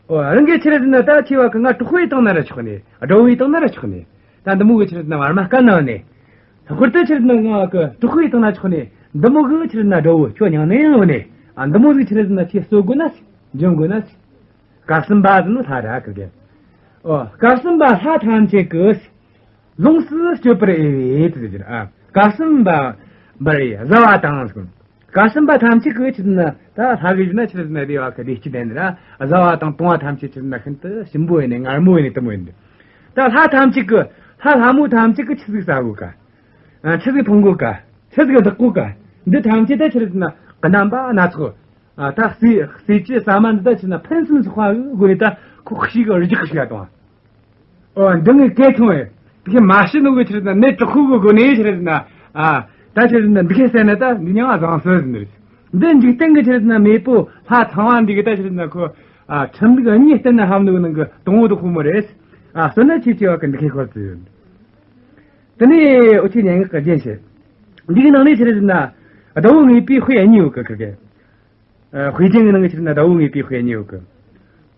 ཨོ་རང་གི་ཆི་རེད་ཟེར་ན་ད་ཆེ་བ་གི་ང་གྲོགས་པོ་ཡེ་བཏང་ན་ར་ཆོག་ནི། དགྲ་བོ་ཡེ་བཏང་ན་ར་ཆོག་ནི། ད་འདི་མོ་གི་ཆི་རེད་ཟེར་ན་བར་མ་དཀའ་ན་ནི། ལྷག་པར་དུ་ཆི་རེད་ཟེར་ན་ང་གི་གྲོགས་པོ་ཡེ་བཏང་ན་ཆོག་ནི། འདི་མོ་གི་ཆི་རེད་ཟེར་ན་དགྲ་བོ་ཁྱོད་མྱང་ནི་ཡང་ཡོད་ནི། ཨ་འདི་མོ་གི་ཆི་རེད་ཟེར་ན་ཆེ་གསོད་དགོས་ན་འཇོམས་དགོས་ན། སྐབས་གསུམ་པ་ཟེར་ནོ་ལྷ་ར་གི་གི། ཨོ་སྐབས་གསུམ་པ་ལྷ་ཐམས་ཅད་ཀྱི། ལོངས་སུ་སྤྱོད་པར་འོས་པའི་དེ་ཟེར་ཨ། སྐབས་གསུམ་པ་འབར་བའི་བཟའ་བ་དང་། སྐབས་གསུམ་པ་ཐམས་ཅད་ཀྱི་ཆི་རེད་ཟེར་ན་ད་ལྷ་གི་ཡུལ་ན་ཆི་རེད་ཟེར་ན་བདེ་བ་གི་བདེ་སྐྱིད་ལྡན་ནི་ར། བཟའ་བ་དང་བཏུང་བ་ཐམས་ཅད་ཆི་རེད་ཟེར་ན་ཤིན་ཏུ་ཞིམ་པོ་ཡིན་ནི་མངར་མོ་ཡིན་ནི་དེ་མོ་ཡིན་ནི། ད་ལྷ་ཐམས་ཅད་ཀྱི་ལྷ་ལྷ་མོ་ཐམས་ཅད་ཀྱི་ཆི་ཟིག་ཟ་དགོས་ག། ཨ་ཆི་ཟིག་འཐུང་དགོས་ག། ཆི་ཟིག་བདག་དགོས་ག། འདི་ཐམས་ཅད་ད་ཆི་རེད་ཟེར་ན་རྣམ་པ་སྣ་ཚོགས། ཨ་ད་ཟས་ཟས་བཅུད་ཟ་མ་འདི་ད་ཆི་རེད་ཟེར་ན་ཕུན་སུམ་ཚོགས་པ་གི་སྒོ་ནས་ད་ཁོ་ཤི་གི་རི་རྒྱག་ཤི་ག་དང་། ཨོ་འདི་ངས་སྐད་ཐོང་ཡེ། དེ་མ་ཤི་ནོ་གི་ཆི་རེད་ཟེར་ན་ནད་དྲག་ཁུ་གི་སྒོ་ནས་ཆི་རེད་ཟེར་ན། ཨ་ད་ཆི་རེད་ཟེར་ན་འདི་ཁས་བསད་ན་ད་འདི་མྱང་བཟང་སོ་ཟེར་ནི་རེད། འདི་འཇིག་རྟེན་གི་ཆི་རེད་ཟེར་ན་མེས་པོ་ལྷ་ཚངས་པ་འདི་གི་ད་ཆི་རེད་ཟེར་ན་ཁོ། ཨ་ཁྲིམས་ལུགས་གཉིས་བསྟན་ན་ཧམ་ནུ་གི་ནང་གི་དང་བོ་དེ་ཁོ་མོ་རེད། ཨ་སོ་ན་ཆེ་ཆེ་བ་གི་འདི་ཁས་ཁོ་ཚོས། དེ་ནས་འུ་ཆོས་སྙན་ངག་གི་རྒྱན་བཤད། འདི་གི་ནང་ནས་ཆི་རེད་ཟེར་ན། ཟླ་བོ་དངོས་པོའི་དཔེ་གཉིས་ཡོད་གི་ཁི་གེ། ཨ་དཔེ་རྒྱན་གི་ནང་གི་ཆི་རེད་ཟེར་ན་ཟླ་བོ་དངོས་པོའི་དཔེ་གཉིས་ཡོད་གི།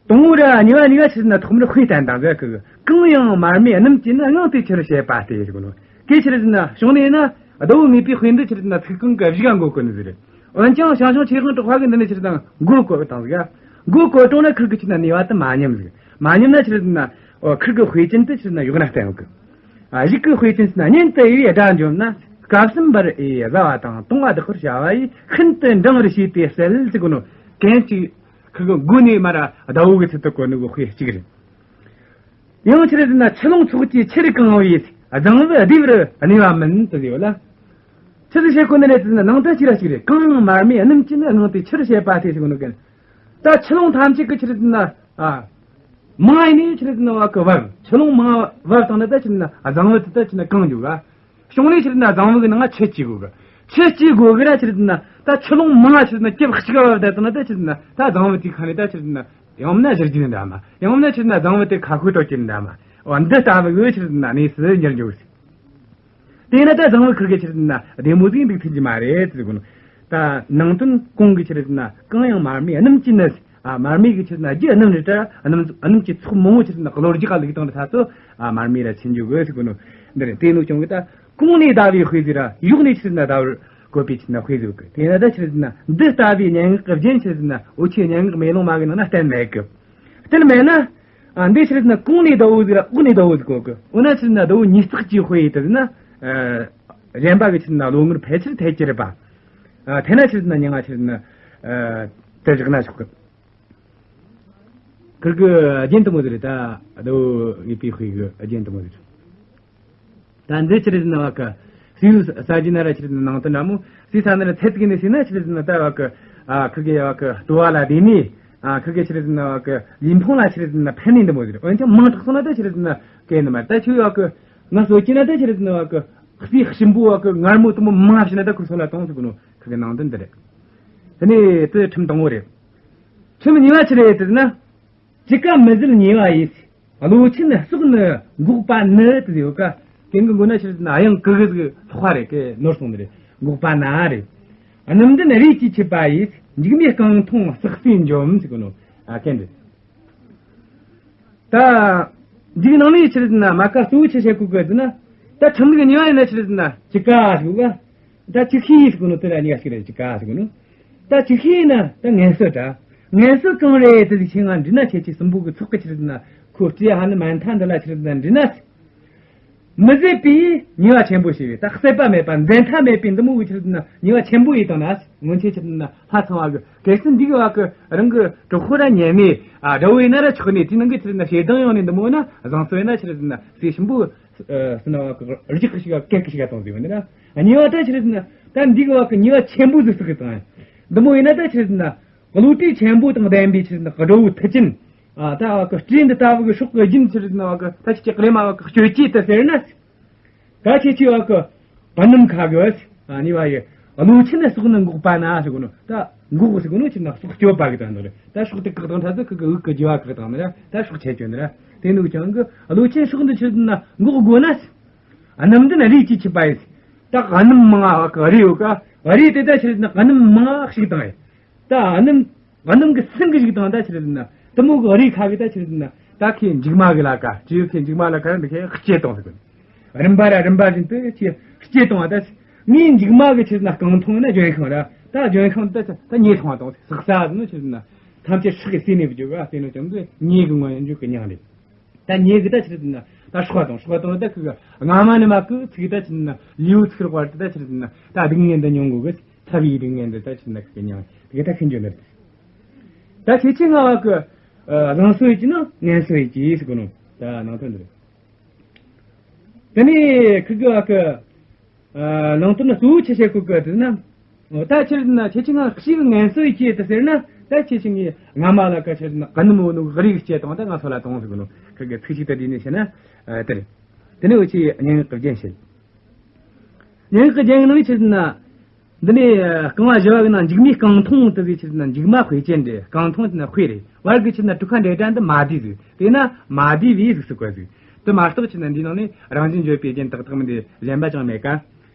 དང་བོ་ར་གཉིས་པ་གཉིས་ཀ་ཆི་རེད་ཟེར་ན་ཐོག་མར་དཔེ་བསྟན་དང་ཟེར་གི། གང་ཡང་མར་མེ་སྣུམ་གྱིས་ནི། དངངས་ཏེ་ཆུར་བྱེད་པ་སྟེ་ཟེར་གོ་ནོ། དེ་ཆི་རེད་ཟེར་ན་བྱུང་ནས་ན་ཟླ་བོ་དངོས་པོའི་དཔེ་འདི་ཆི་རེད་ཟེར་ན་ཚིག་རྐང་གི་གཞུག་ག་འགོད་གོ་ནི་ཟེར། འོན་ཀྱང་ཞང་ཞུང་ཆོས་དབང་གྲགས་པ་གི་འདི་ནས་ཆི་རེད་ཟེར་ན་མགོ་བཀོད་དང་ཟིག། མགོ་བཀོད་དྲུང་ན་ཁིར་གི་ཆི་རེད་ཟེར་ན་ནུས་པ་དེ་མ་ཉམས་ཟིག། མ་ཉམས་ན་ཆི་རེད་ཟེར་ན། ཨོ་ཁིར་གི་དཔེ་ཅན་དེ་ཆི་རེད་ཟེར་ན་ཡོག་ན་བསྟན་ཡོད་གི། ཨ་ཡིག་གི་དཔེ་ཅན་ཟེར་ན་གཉེན་དུ་འོས་པའི་དགྲ་འཇོམས་ན། སྐབས་གསུམ་པར་འོས་བཟའ་བ་དང་བཏུང་བ་བདག་པོར་བྱ་བ་ཡིས། ཤིན་ཏུ་འགྲང་བར་བྱས་ཏེ་བསད་ཟེར་གོ་ནོ། གན་ཅིག་ཁིར་གི་མགོ་ནས་མར་ཟླ་བོ་གི་ཚུལ་དུ་བཀོད་ནི་གི་དཔེ་གཅིག་རེད། ཡང་ཆི་རེད་ཟེར་ན་ཆུ་ལོང་ཚོགས་ཀྱིས་ཆེར་གང་བའི་རྫིང་བུ་བདེ་བར་གནས་པ་མིན་དུ་ཡོད་ལ། ཆི་ཟིག་བཤད་གོ་ནི་རེད་ཟེར་ན་ནང་དོན་གཅིག་ར་གཅིག་རེད། གང་ཡང་མར་མེ་སྣུམ་གྱིས་ནི། དངངས་ཏེ་ཆུར་བྱེད་པ་སྟེ་ཟེར་གོ་ནོ་གན། ད་ཆུ་ལོང་ཐམས་ཅད་ཀྱི་ཆི་རེད་ཟེར་ན། ཨ་མང་ཡིན་ནི་ཆི་རེད་ཟེར་ན་བ་གི་བབ། ཆུ་ལོང་མང་བབ་བཏང་ན་ད་ཆི་རེད་ཟེར་ན་རྫིང་བུ་དེ་ད་ཆི་རེད་ཟེར་ན་གང་འཇུག་ག། བྱུང་ནས་ཆི་རེད་ཟེར་ན་རྫིང་བུ་གི་ནང་ཆུ་སྐྱེ་དགོས་གི། ཆུ་སྐྱེ་དགོས་གི་ར་ཆི་རེད་ཟེར་ན། ད་ཆུ་ལོང་མང་ཆི་རེད་ཟེར་ན་རྒྱབ་གཅིག་བབ་བསྡད་བཏང་ན་ད་ཆི་རེད་ཟེར་ན་ད་རྫིང་བུ་དེའི་ཁ་ནས་ད་ཆི་རེད་ཟེར་ན། ཡང་མིན་ན་གཞུར་གྱི་ནི་འདྲ་མ། ཡང་མིན་ན་ཆི་རེད་ཟེར་ན་རྫིང་བུ་དེ་ཁ་ཤོར་དོ་གྱི་ནི་འདྲ་མ། འོ་འདི་ལྟ་བུ་གི་ཆི་རེད་ཟེར་ན་གནས་སུ་འགྱུར་འགྱོ་ཟིག། དེས་ན་ད་རྫིང་བུ་ཁིར་གི་ཆི་རེད་ཟེར་ན་བདེ་མོ་ཟིག་འདུག་ཐུབ་ཀྱི་མ་རེད་ཟེར་གོ་ནོ། ད་ནང་དོན་གོང་གི་ཆི་རེད་ཟེར་ན་གང་ཡང་མར་མེ་སྣུམ་གྱིས་ནི། ཨ་མར་མེ་གི་ཆི་རེད་ཟེར་ན་རྒྱུ་སྣུམ་རེད་ད། སྣུམ་སྣུམ་གྱི་ཚོགས་མང་བོ་ཆི་རེད་ཟེར་ན་གློ་རྒྱག་ག་བླུགས་བཏང་ད་ཐ་ཚོ། ཨ་མར་མེ་ར་ཆི་འཇུག་གི་ཟེར་གོ་ནོ། འདི་རེད། དེ་ནོ་ཀྱང་གི་ད་གོང་ནས་ཟླ་བོའི་དཔེ་ཟིག་ར་ཡོག་ནས་ཆི་རེད་ཟེར་ན་ཟླ་བོར་བཀོད་པའི་ཆི་རེད་ཟེར་ན་དཔེ་ཟིག་གི། དེས་ན་ད་ཆི་རེད་ཟེར་ན་འདི་ལྟ་བུའི་སྙན་ངག་གི་རྒྱན་ཆི་རེད་ཟེར་ན་འུ་ཆོའི་སྙན་ངག་མེ་ལོང་མ་གི་ནང་ན་བསྟན་མེད་གི། བསྟན་མེད་ན། ཨ་འདི་ཆི་རེད་ཟེར་ན་གོང་ནས་ཟླ་བོ་ཟིག་ར་འོག་ནས་ཟླ་བོ་ཟིག་གོ་གི། འོ་ན་ཆི་རེད་ཟེར་ན་ཟླ་བོ་ཉིས་བརྩེགས་ཀྱི་དཔེ་ཡིན་དུ་ཟེར་ན། ཨ་གཞན་པ་གི་ཆི་རེད་ཟེར་ན་བློ་ངོར་ཕལ་ཆེར་ཐེབས་ཀྱི་རེད་པ། ཨ་དེ་ན་ཆི་རེད་ཟེར་ན་སྙན་ངག་ཆི་རེད་ཟེར་ན། ཨ་དེ་བཞག་ན་ཆོག་གི། ཁིར་གི་རྒྱན་དེ་མོ་ཟིག་རེད་ད། ཟླ་བོ་དངོས་པོའི་དཔེ་གི་རྒྱན་དེ་མོ་ཟིག་རེད། ད་འདི་ཆི་རེད་ཟེར་ན་བ་གི་སུའུ་ས་ཅི་ན་ར་ཆི་རེད་ཟེར་ན་ནང་དོན་འདྲ་མོ། སུའུ་ས་ན་ར་ཚད་ཀྱི་ནི་ཟེར་ན་ཆི་རེད་ཟེར་ན་ད་བ་གི། ཨ་ཁི་གེ་བ་གི་ལྟོ་བ་ལ་བདེ་ནི། ཨ་ཁི་གེ་ཆི་རེད་ཟེར་ན་བ་གི་ལུས་ཕུང་ལ་ཆི་རེད་ཟེར་ན་ཕན་ནི་འདི་མོ་ཟིག་རེད། འོན་ཀྱང་མང་དྲགས་སོང་ན་ད་ཆི་རེད་ཟེར་ན་སྐད་ནི་མ་རེད། ད་ཁྱོད་བ་གི་ང་སོ་ཅི་ན་ད་ཆི་རེད་ཟེར་ན་བ་གི་ཟས་ཞིམ་པོ་བ་གི་མངར་མོ་དེ་མོ་མང་བ་བྱིན་ན་ད་ཁོ་སོ་ལ་གཏོང་ཟེར་གོ་ནོ་ཁི་གེ་ནང་དོན་འདི་རེད། དེ་ནས་དེ་ཁྲིམས་དང་པོ་རེད། ཁྲིམས་གཉིས་པ་ཆི་རེད་ཟེར་ན། ཅི་ཀ་མི་བཟད་ཉེ་བ་ཡིས། བློ་ཆེན་སྲོག་ནི་འགོག་པ་ནི་དེ་ཡོད་ཀ། དེ་གི་མགོ་ན་ཆི་རེད་ཟེར་ན་དབྱངས་གི་གི་ཟིག་ལྷག་པ་རེད་ཀི། ནོར་སོང་ནི་རེད། འགོག་པ་ན་རེད། སྣུམ་ལྡན་རས་ཀྱིས་འཁྱུད་པ་ཡིས། མཇུག་མའི་རྐང་འཐུང་སྲེག་ཟས་འཇོམས་ཟེར་གོ་ནོ། ཨ་གན་རེད། ད་འདིའི་ནང་ནས་ཆི་རེད་ཟེར་ན་མ་ཀ་གཙོ་བོ་ཆི་བཤད་གོ་གི་ཟེར་ན། ད་ཁྲིམས་ལུགས་གཉིས་པ་ཡིན་ན་ཆི་རེད་ཟེར་ན་ཅི་ཀ་ཟེར་གོ་ག། ད་ཅིག་ཤེས་ཟེར་གོ་ནོ་དེ་ལ་གཉིས་ཀ་ཞིག་རེད། ཅིག་ག་ཟེར་གོ་ནོ། ད་ཅིག་ཤེས་ན་ད་ངན་གསོད་འདྲ། ངན་གསོད་གང་རེད་དེ་ཟིག་ཤེས་ང་འདྲི་ན་ཁྱེད་ཀྱི་སྲིན་པོ་གི་ཚོགས་ཀྱི་ཆི་རེད་ཟེར་ན་ཁོ་སྤྲེའུ་ཧ་ནུ་མན་ཐ་འདི་ལ་ཆི་རེད་ཟེར་ན་འདྲི་ན། མི་བཟད་པའི་ཉེས་པ་ཆེན་པོ་ཞིག་རེད། ད་ཟད་པ་མེད་པ་འཛད་མཐའ་མེད་པའི་འདི་མོ་གི་ཆི་རེད་ཟེར་ན་ཉེས་པ་ཆེན་པོ་ཡིན་དང་ན། སྔོན་ཆད་ཆི་རེད་ཟེར་ན་ལྷ་ཚངས་པ་གི་གལ་སྲིད་འདི་གི་བ་གི་རང་གི་གྲོགས་པོ་ར་ཉེ་མི་ཨ་དགྲ་བོ་ཡིན་ན་ར་ཆོག་ནས་དེའི་ནང་གི་ཆི་རེད་ཟེར་ན་ཞེ་སྡང་ཡོང་ནས་འདི་མོ་ན་བཟང་སོ་ཡིན་ན་ཆི་རེད་ཟེར་ན་ཟས་ཞིམ་པོ། ཨ་སུ་ན་བ་གི་རྒྱག་གི་ཞིག་ག་སྐད་གི་ཞིག་ག་གཏོང་ཟིག་ཡོད་ནི་ར། ཉེས་པ་ད་ཆི་རེད་ཟེར་ན་ད་འདི་གི་བ་གི་ཉེས་པ་ཆེན་པོ་ཟིག་ཟིག་གི་དང་། འདི་མོ་ཡིན་ན་ད་ཆི་རེད་ཟེར་ན་བློ་གྲོས་ཆེན་པོ་དང་ལྡན་པའི་ཆི་རེད་ཟེར་ན་དགྲ་བོ་མཐུ་ཅན། ཨ་ད་བ་གི་སྤྲེའུ་འདི་ལྟ་བུ་གི་སྲོག་གི་རྒྱུན་ཆི་རེད་ཟེར་ན་བ་གི་ད་ཁྱེད་ཀྱི་ཀླད་མ་བ་གི་གཅོད་བྱེད་དུ་ཟེར་ན། ད་ཁྱེད་ཀྱི་བ་གི་སྣུམ་ཁ་གི་ཨ་ནི་བ་ཡི་བློ་ཆེན་སྲོག་ནི་འགོག་པ་ན་ཟེར་གོ་ནོ། ད་འགོག་ཟེར་གོ་ནོ་ཆི་རེད་ཟེར་ན་སྲོག་གཅོད་པ་གི་དང་ནི་རེད། ད་སྲོག་དེ་བཀག་དང་ད་ཚོ་ཁི་གི་དབུགས་གི་རྒྱུ་བ་བཀག་དང་ནི་ར། ད་སྲོག་ཆད་གྱོན་ནི་ར། དེ་ནུ་ཀྱང་གི་བློ་ཆེན་སྲོག་འདི་ཆི་རེད་ཟེར་ན་འགོག་དགོས་ན། སྣུམ་ལྡན་རས་ཀྱིས་འཁྱུད་པ་ཡིས། ད་སྣུམ་མང་བ་གི་རས་ཡོད་ཀ། རས་དེ་ད་ཆི་རེད་ཟེར་ན་སྣུམ་མང་བ་ཞིག་དང་ཡིན། ད་སྣུམ་ སྣུམ་གི་སིམ་གི་བཞག་བཏང་། ད་ཆི་རེད་ཟེར་ན་དེ་མོ་གི་རས་ཁ་གི་ད་ཆི་རེད་ཟེར་ན་ད་ཁོའི་མཇུག་མ་གི་ལ་ཀ། སྤྲེའུ་ཁོའི་མཇུག་མ་ལ་ཀ་ར་འདི་ཁོས་བཅད་བཏང་ཟེར་གི། རིམ་པ་ར་རིམ་པ་བཞིན་དུ་ཁོས་བཅད་བཏང་བ། ད་ངའི་མཇུག་མ་གི་ཆི་རེད་ཟེར་ན་རྐང་འཐུང་ན་ལྗོན་ཤིང་ར། ད་ལྗོན་ཤིང་ད་ད་ཉེ་ཐང་བཏང་ཟེར། ཟག་ས་ཟེར་ན་ཆི་རེད་ཟེར་ན་ཐམས་ཅད་སྲེག་གི་ཟས་ནི་བུ་རྒྱུ་ག་ཟས་ནི་ཅང་དུ་ཉེ་གི་མངོན་འཇུག་གི་མྱིང་རེད། ད་ཉེ་གི་ད་ཆི་རེད་ཟེར་ན་ད་སྲེག་བཏང་། སྲེག་བཏང་། ད་ཁོ་གི་རྔ་མ་ནི་མ་གི་ཚིག་ད་ཆི་རེད་ཟེར་ན་ལེའུ་ཚིག་རོགས་པར་ད་ཆི་རེད་ཟེར་ན་ད་སྡུག་བསྔལ་འདི་མྱོང་དགོས་གི། ཚ་བའི་སྡུག་བསྔལ་འདི་ད་ཆི་རེད་ཟེར་ན་ཁོ་གི་མྱིང་དེ་གི་ད་ཤི་འགྱོ་ནི་རེད། ད་ཁྱེད་ཆོས་ང་བ་གི་ཨ་བཟང་སོ་ཡི་ཅི་ན་ངན་སོ་ཡི་ཅི་ཟེར་གོ་ནོ། ད་ནང་དོན་འདི་རེད། དེ་ནས་ཁི་གི་བ་གི་ཨ་ནང་དོན་གཙོ་བོ་ཆི་བཤད་གོ་གི་ཟེར་ན། འོ་ད་ཆི་རེད་ཟེར་ན་ཁྱེད་ཆོས་ང་ཤི་གི་ངན་སོ་ཡི་ཅི་དེ་ཟེར་ན། ད་ཁྱེད་ཆོས་ངའི་རྔ་མ་ལ་ཀ་ཆི་རེད་ཟེར་ན་ག་ནི་མོ་ནུ་གི་རིགས་སྐྱེ་དང་ད་ང་སོ་ལ་དང་ཟེར་གོ་ནོ། ཁི་གི་ཚིག་ཅིག་ད་དེ་ནས་བཤད་ན་ཨ་དེ་རེད། དེ་ནས་འུ་ཆོས་སྙན་ངག་གི་རྒྱན་བཤད། སྙན་ངག་གི་རྒྱན་ནང་ཆི་རེད་ཟེར་ན། འདི་ནས་རྐང་བ་བཞི་བ་གི་ནང་མཇུག་མའི་རྐང་འཐུང་དེ་གི་ཆི་རེད་ཟེར་ན་མཇུག་མ་དཔེ་ཅན་རེད། རྐང་འཐུང་ཟེར་ན་དཔེ་རེད། བར་གི་ཆི་རེད་ཟེར་ན་དྲུག་ཁ་འབྲེལ་སྒྲ་འདི་མ་བསྡུས་ཟིག། དེས་ན་མ་བསྡུས་པའི་གཟུགས་སུ་བཀོད་ཟིག། དེ་མ་གཏོགས་ཆི་རེད་ཟེར་ན་འདིའི་ནང་ནས་རང་བཞིན་བརྗོད་པའི་རྒྱན་ཏག་ཏག་མིན་ཏེ་གཞན་པ་ཅང་མེད་ཀ།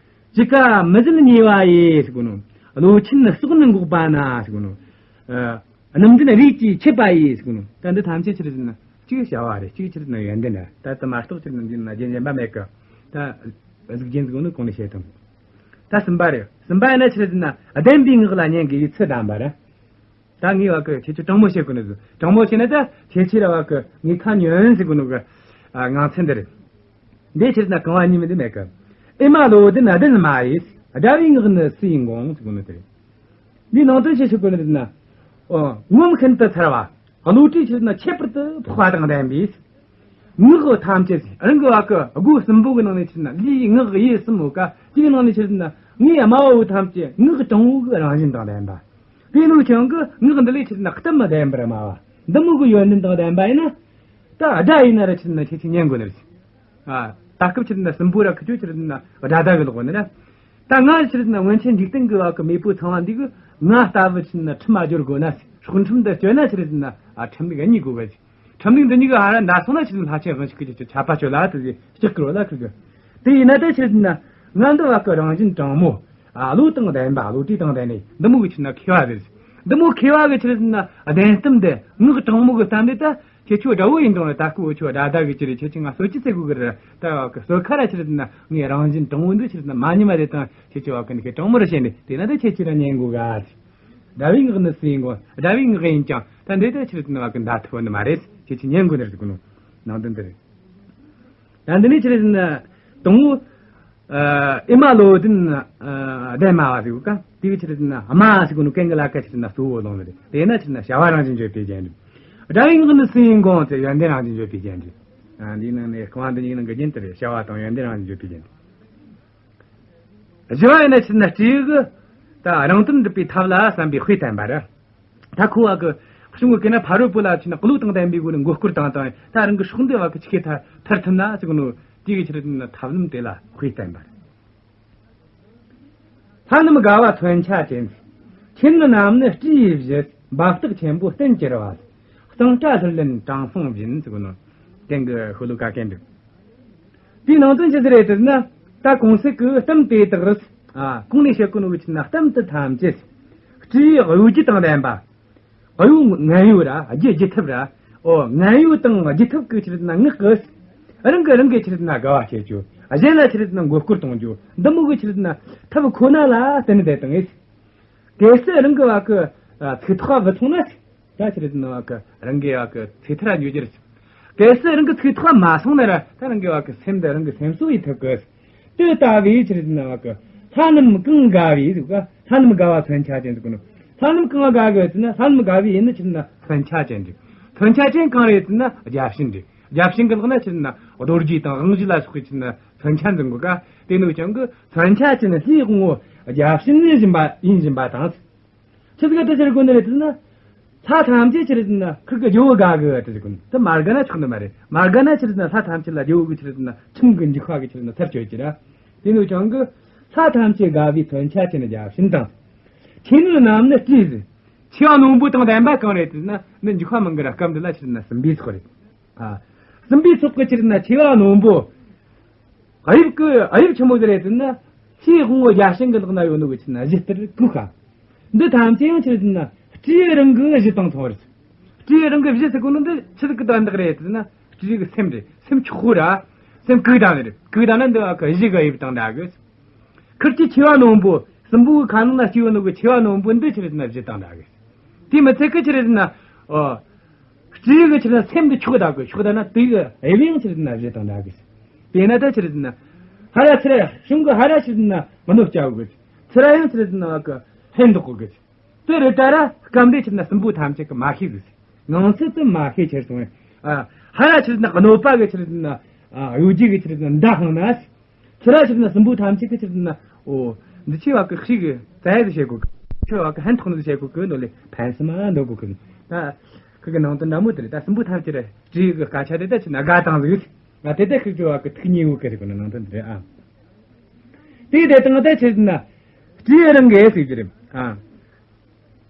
ཅི་ཀ་མི་བཟད་ཉེ་བ་ཡི་ཟེར་གོ་ནོ། བློ་ཆེན་སྲོག་ནི་འགོག་པ་ན་ཟེར་གོ་ནོ། ཨ་སྣུམ་ལྡན་རས་ཀྱིས་འཁྱུད་པ་ཡི་ཟེར་གོ་ནོ། ད་འདི་ཐམས་ཅད་ཆི་རེད་ཟེར་ན་གཅིག་བྱ་བ་རེད། གཅིག་ཆི་རེད་ཟེར་ན་ཡོན་ཏན་རེད། ད་དེ་མ་གཏོགས་ཆི་རེད་ཟེར་ན་འདིའི་ནང་རྒྱན་གཞན་པ་མེད་ཀ། ད་གཟུགས་ཅན་ཟེར་གོ་ནོ་གོང་ནས་བཤད་དང་། ད་གསུམ་པ་རེད། གསུམ་པ་ཡིན་ན་ཆི་རེད་ཟེར་ན་བདེན་པའི་ངག་ལ་ཉན་དགོས་པའི་ཚུལ་གདམས་པ་རེད། ད་ངའི་བ་གི་ཁྱེད་ཆོས་དྲང་མོ་བཤད་དགོས་ནི་ཟིག། དྲང་མོ་བཤད་ན་ད་ཁྱེད་ཆོས་ར་བ་གི་ངའི་ཁ་ཉོན་ཟེར་གོ་ནོ་གི་ཨ་ངང་ཚུལ་འདི་རེད། འདི་ཆི་རེད་ཟེར་ན་རྐང་བ་གཉིས་མིན་འདི་མེད་གི། ཨེ་མ་བློ་ལྡན་ལྡན་མ་ཡིས། དགྲ་བོའི་ངག་ནི་སུ་ཡིས་འགོང་ཟེར་གོ་ནོ་དེ་རེད། འདིའི་ནང་དོན་ཆི་ཟིག་གོ་ནི་རེད་ཟེར་ན། ཨོ་ངོམ་ཤིན་ཏུ་ཚར་བ། བློ་གྲོས་ཆི་རེད་ཟེར་ན་ཁྱད་པར་དུ་འཕགས་པ་དང་ལྡན་པའི། ངག་ཐམས་ཅད་རང་གི་བ་གི་སྒོ་གསུམ་པོ་གི་ནང་ནས་ཆི་རེད་ཟེར་ན་ལུས་ངག་ཡིད་གསུམ་པོ་ཀ་དེའི་ནང་ནས་ཆི་རེད་ཟེར་ན་ངའི་སྨྲ་བ་བོ་ཐམས་ཅད་ངག་དྲང་བོ་གི་རང་བཞིན་དང་ལྡན་པ། དེ་ནོ་ཅང་གི་ངག་འདི་ལས་ཆི་རེད་ཟེར་ན་གཏམ་མི་བདེན་པར་སྨྲ་བ། འདི་མོ་གི་ཡོན་ཏན་དང་ལྡན་པ་ཡིན་ན། ད་དགྲ་ཡིན་ན་ར་ཆི་རེད་ཟེར་ན་ཁྱེད་ཆོས་ཉན་དགོས་ནི་རེད། ཨ། ད་སྐབས་ཆི་རེད་ཟེར་ན་སྲིན་པོ་ར་ཁུ་ཆོ་ཆི་རེད་ཟེར་ན་དགྲ་ཟླ་གི་ལོག་ནི་ར། ད་ང་ཆི་རེད་ཟེར་ན་སྔོན་ཆད་འཇིག་རྟེན་གི་བ་གི་མེས་པོ་ཚངས་པ་འདི་གི་ང་ལྟ་བུ་ཆི་རེད་ཟེར་ན་ཁྲིམས་མ་སྦྱོར་དགོས་ན། སྲོག་ཁྲིམས་འདི་གཅོད་ན་ཆི་རེད་ཟེར་ན་ཨ་ཁྲིམས་ལུགས་གཉིས་དགོས་གི། ཁྲིམས་ལུགས་འདི་གཉིས་ཀ་ཧ་ར་འདའ་སོང་ན་ཆི་རེད་ཟེར་ན་ལྷ་ཆེན་དབང་ཕྱུག་གི་ཆོས་ཆད་པ་གཅོད་ལ་དེ་ལྕགས་ཀྱི་རོ་ལ་ཁུར་གི། དེ་ཡིན་ན་ད་ཆི་རེད་ཟེར་ན་ང་འདི་བ་གི་རང་བཞིན་དྲང་མོ། ཨ་བློ་དང་ལྡན་པ། བློ་གྲོས་དང་ལྡན་ནི་འདི་མོ་གི་ཆི་རེད་ཟེར་ན་མཁས་པ་རེད། འདི་མོ་མཁས་པ་གི་ཆི་རེད་ཟེར་ན་བདེན་གཏམ་འདི། ངག་དྲང་མོ་གི་གཏམ་འདི་ད་ཁྱེད་ཆོ་དགྲ་བོ་ཡིན་དང་ར། ད་སྐུ་འུ་ཆོ་དགྲ་ཟླ་གི་ཅི་རེད། ཁྱེད་ཆོས་ང་གསོད་ཅི་ཟེར་དགོས་གི་རེད། ད་བ་གི་གསོད་ཁ་ར་ཆི་རེད་ཟེར་ན་ངའི་རང་བཞིན་དྲང་བོ་འདི་ཆི་རེད་ཟེར་ན་མ་ཉེས་པ་རེད་དང་། ཁྱེད་ཆོས་བ་གི་འདི་ཁོས་དྲང་མོར་བཤད་ནི་དེ་ན་ད་ཁྱེད་ཆོས་ར་ཉན་དགོས་ག། དགྲ་བོའི་ངག་ནི་སུ་ཡིས་འགོང་། དགྲ་བོའི་ངག་ཡིན་ཀྱང་ད་འདི་ད་ཆི་རེད་ཟེར་ན་བ་གི་འདའ་ཐུབ་ནི་མ་རེད། ཁྱེད་ཆོས་ཉན་དགོས་ནི་རེད་ཟེར་གོ་ནོ་ནང་དོན་འདི་རེད། ད་འདི་ནས་ཆི་རེད་ཟེར་ན་དང་པོ། ཨ་ཨེ་མ་བློ་ལྡན་ཨ་ལྡན་མ་བ་ཟེར་གོ་ཀ། དེ་གི་ཆི་རེད་ཟེར་ན་སྨྲ་ཟེར་གོ་ནོ་གན་གི་ལ་ཀ་ཆི་རེད་ཟེར་ན་གཙོ་བོ་ལོང་ནི་རེད། དེས་ན་ཆི་རེད་ཟེར་ན་བྱ་བ་རང་བཞིན་བརྗོད་པའི་རྒྱན་རེད། དགྲ་བོའི་ངག་ནི་སུ་ཡིས་འགོང་ཟེར་ཡོན་ཏན་རང་བཞིན་བརྗོད་པའི་རྒྱན་རེད། ཨ་འདིའི་ནང་ནས་རྐང་བ་འདི་གཉིས་ནང་གི་རྒྱན་དེ་རེད། བྱ་བ་དང་ཡོན་ཏན་རང་བཞིན་བརྗོད་པའི་རྒྱན་རེད། བཞི་བ་ཡིན་ན་ཆི་རེད་ཟེར་ན་སྤྲེའུ་གིས་ད་རང་དོན་སྒྲུབ་པའི་ཐབས་ལ་བསམ་པའི་དཔེ་བསྟན་པ་རེད། ད་ཁོ་བ་གི་གཞུང་གི་སྐད་ན་ཕ་རོལ་པོ་ལ་ཆི་རེད་ཟེར་ན་བློ་དང་ལྡན་པའི་སྒོ་ནས་མགོ་སྐོར་བཏང་བཏང་། ད་རང་གི་སྲོག་འདི་བ་གི་ཆི་གེ་ཐར་ཐར་ཐུབ་ན་ཟེར་གོ་ནོ། དེ་གི་ཆི་རེད་ཟེར་ན་ཐབས་ལམ་དེ་ལ་དཔེ་བསྟན་པ་རེད། ལྷ་རྣམས་དགའ་བ་མཚོན་ཆ་ཅན། ཁྱེད་རྣམས་ནི་སྤྲེའུ་ཡི་གཞི། འབབ་སྟེགས་ཆེན་པོ་བསྟན་གྱི་ར་བ། གཙང་སྦྲ་ལྷུར་ལེན་དྲང་སྲོང་བཞིན་ཟེར་གོ་ནོ། དེང་གི་ཤོ་ལོ་ཀ་གན་འདུག། དེའི་ནང་དོན་ཅི་ཟིག་རེད་ཟེར་ན། ད་གོང་གསལ་གྱི་གཏམ་དེ་དག་རེད། ཨ་གོང་ནས་བཤད་གོ་ནོ་གི་ཆི་རེད་ཟེར་ན་གཏམ་དེ་ཐམས་ཅད་སྤྲེའུའི་གཡོ་སྒྱུ་དང་ལྡན་པ། གཡོ་ངན་གཡོ་ར་སྒྱུ་སྒྱུ་ཐབས་ར། ཨོ་ངན་གཡོ་དང་སྒྱུ་ཐབས་ཀྱི་ཆི་རེད་ཟེར་ན་ངག་གིས་རང་གིས་རང་གི་ཆི་རེད་ཟེར་ན་དགའ་བ་བྱེད་རྒྱུ། གཞན་ལ་ཆི་རེད་ཟེར་ན་མགོ་སྐོར་གཏོང་རྒྱུ། འདི་མོ་གི་ཆི་རེད་ཟེར་ན་ཐབས་ཁོ་ན་ལ་བརྟེན་ནས་བསྡད་བཏང་ངེས། གལ་སྲིད་རང་གི་བ་གི་ཚིག་ཐོག་བུད་སོང་ན། ད་ཆི་རེད་ཟེར་ན་བ་གི་རང་གི་བ་གི་ཚེ་ཐར་འགྱོ་རྒྱུ་རེད། གལ་སྲིད་རང་གི་ཚིག་ཐོག་མ་སོང་ན་ར་ད་རང་གི་བ་གི་སེམས་དེ་རང་གི་སེམས་གསོ་ཡི་ཐུབ་གི། དེ་ལྟ་བུའི་ཆི་རེད་ཟེར་ན་བ་གི་ལྷ་རྣམས་གང་དགའ་བའི་ཟེར་ག། ལྷ་རྣམས་དགའ་བ་མཚོན་ཆ་ཅན་ཟེར་གོ་ནོ། ལྷ་རྣམས་གང་དགའ་གི་ཟེར་ན་ལྷ་རྣམས་དགའ་བའི་ཡིན་ནི་ཆི་རེད་ཟེར་ན་མཚོན་ཆ་ཅན་རེད། མཚོན་ཆ་ཅན་གང་རེད་ཟེར་ན་བརྒྱ་བྱིན་རེད། བརྒྱ་བྱིན་གི་ལག་ན་ཆི་རེད་ཟེར་ན་རྡོ་རྗེ་དང་དབང་བཞི་ལ་སོགས་པའི་ཆི་རེད་ཟེར་ན་མཚོན་ཆ་འཛིན་གོ་ཀ། དེ་ནོ་ཅང་གི་མཚོན་ཆ་ཅན་ལྷའི་དབང་པོ་བརྒྱ་བྱིན་ཡིན་བཞིན་པ་ཡིན་བཞིན་པ་དང་། ཆི་ཟིག་ག་དེ་ཟེར་དགོས་ནི་རེད་ཟེར་ན། ལྷ་ཐམས་ཅད་ཆི་རེད་ཟེར་ན་ཁིར་གི་རྒྱལ་པོ་དགའ་གི་དེ་ཟེར་དགོས་ནི། དེ་མ་དགའ་ན་ཆོག་ནི་མ་རེད། མ་དགའ་ན་ཆི་རེད་ཟེར་ན་ལྷ་ཐམས་ཅད་ལ་རྒྱལ་པོ་གི་ཆི་རེད་ཟེར་ན་ཁྲིམས་གི་འཇིགས་པ་གི་ཆི་རེད་ཟེར་ན་ཚར་གཅོད་ཀྱི་ར། དེ་ནོ་ཅང་གི་ལྷ་ཐམས་ཅད་དགའ་བའི་མཚོན་ཆ་ཅན་བརྒྱ་བྱིན་དང་། ཁྱེད་རྣམས་ནི་སྤྲེའུ་ཟེར། མཆེ་བ་རྣོན་པོ་དང་ལྡན་པ་གང་རེད་ཟེར་ན་འདི་འཇིགས་པ་མང་གི་ར། སྐབས་འདི་ལ་ཆི་རེད་ཟེར་ན་སྲིན་པོའི་ཚོགས་རེད། ཨ། སྲིན་པོའི་ཚོགས་ཀྱི་ཆི་རེད་ཟེར་ན་མཆེ་བ་རྣོན་པོ། དབྱིབས་ཀྱི་དབྱིབས་ཆི་མོ་ཟིག་རེད་ཟེར་ན། ལྷའི་དབང་པོ་བརྒྱ་བྱིན་གྱི་ལག་ན་ཡོད་ནོ་གི་ཆི་རེད་ཟེར་ན་གཞི་ལྟར་གུག་ཤ། འདི་ཐམས་ཅད་ཡང་ཆི་རེད་ཟེར་ན་ སྤྲེའུ་རང་གི་གཞུ་དང་མཚུངས་པ་རེད། སྤྲེའུ་རང་གི་གཞུ་ཟེར་གོ་ནོ་འདི་ཆི་ཟིག་གི་དོན་དག་རེད་ཟེར་ན། སྤྲེའུ་གི་སེམས་རེད། སེམས་འཁྱོག་པོ་ར། སེམས་གུག་དང་ནི་རེད། གུག་དང་ན་འདི་བ་གི་གཞུ་གི་དབྱིབས་དང་འདྲ་གི། ཁིར་གྱི་མཆེ་བ་རྣོན་པོ། སྲིན་པོ་གི་ཁ་ནང་ན་སྐྱེས་ཡོད་ནོ་གི་མཆེ་བ་རྣོན་པོ་འདི་ཆི་རེད་ཟེར་ན་གཞུ་དང་འདྲ་གི། དེ་མི་ཚད་གི་ཆི་རེད་ཟེར་ན། ཨོ། སྤྲེའུ་གི་ཆི་རེད་ཟེར་ན་སེམས་འདི་འཁྱོག་དང་གི། འཁྱོག་དང་ན་དེ་གི་དབྱིབས་ཡང་ཆི་རེད་ཟེར་ན་གཞུ་དང་འདྲ་གི། དེས་ན་ད་ཆི་རེད་ཟེར་ན། ཧ་ར་ཚུར་ར་གཞུང་གི་ཧ་ར་ཆི་རེད་ཟེར་ན་གནོད་སྐྱེལ་གི། ཚུར་ར་ཡང་ཆི་རེད་ཟེར་ན་གི་ཕན་འདོགས་གི། དེ་རེད་ད་ར་སྐབས་འདི་ཆི་རེད་ན་སྲིན་པོ་ཐམས་ཅད་ཀྱིས་མ་ཤེས་ཟིག་ངང་ཚུལ་དུ་མ་ཤེས་ཁྱེར་སོང་། ཨ། ཧ་ར་ཆི་རེད་ན་གནོད་པ་གི་ཆི་རེད་ན། ཨ། གཡོ་སྒྱུ་གི་ཆི་རེད་ན་མདའ་འཕངས་ན། ཚུར་ར་ཆི་རེད་ན་སྲིན་པོ་ཐམས་ཅད་ཀྱིས་ཆི་རེད་ན། ཨོ། འདི་ཆེ་བ་གི་ཤིག་གི་བཙལ་ཡ་ཟིག་བྱེད་དགོས་གི། ཆེ་བ་གི་ཕན་ཐོགས་ནི་ཟིག་བྱེད་དགོས་གི་ནོ་ལས་ཕན་སེམས་མ་འདོད་དགོས་གི། ད་ཁི་གི་ནང་དུ་འདྲ་མོ་དེ་རེད། ད་སྲིན་པོ་ཐམས་ཅད་ར་སྤྲེའུ་གི་སྐད་ཆ་དེ་ད་ཆི་རེད་ན་དགའ་བཏང་ཟིག་ང་དེ་ལྟར་ཤིག་ཆེ་བ་གི་ཐུགས་མཉེས་འོ་གི་རེད་གོ་ནོ་ནང་དོན་དེ་རེད་ཨ། དེ་དེ་དང་ད་ཆི་རེད་ན། སྤྲེའུ་རང་གི་ཟིག་གི་རེད་ཨ།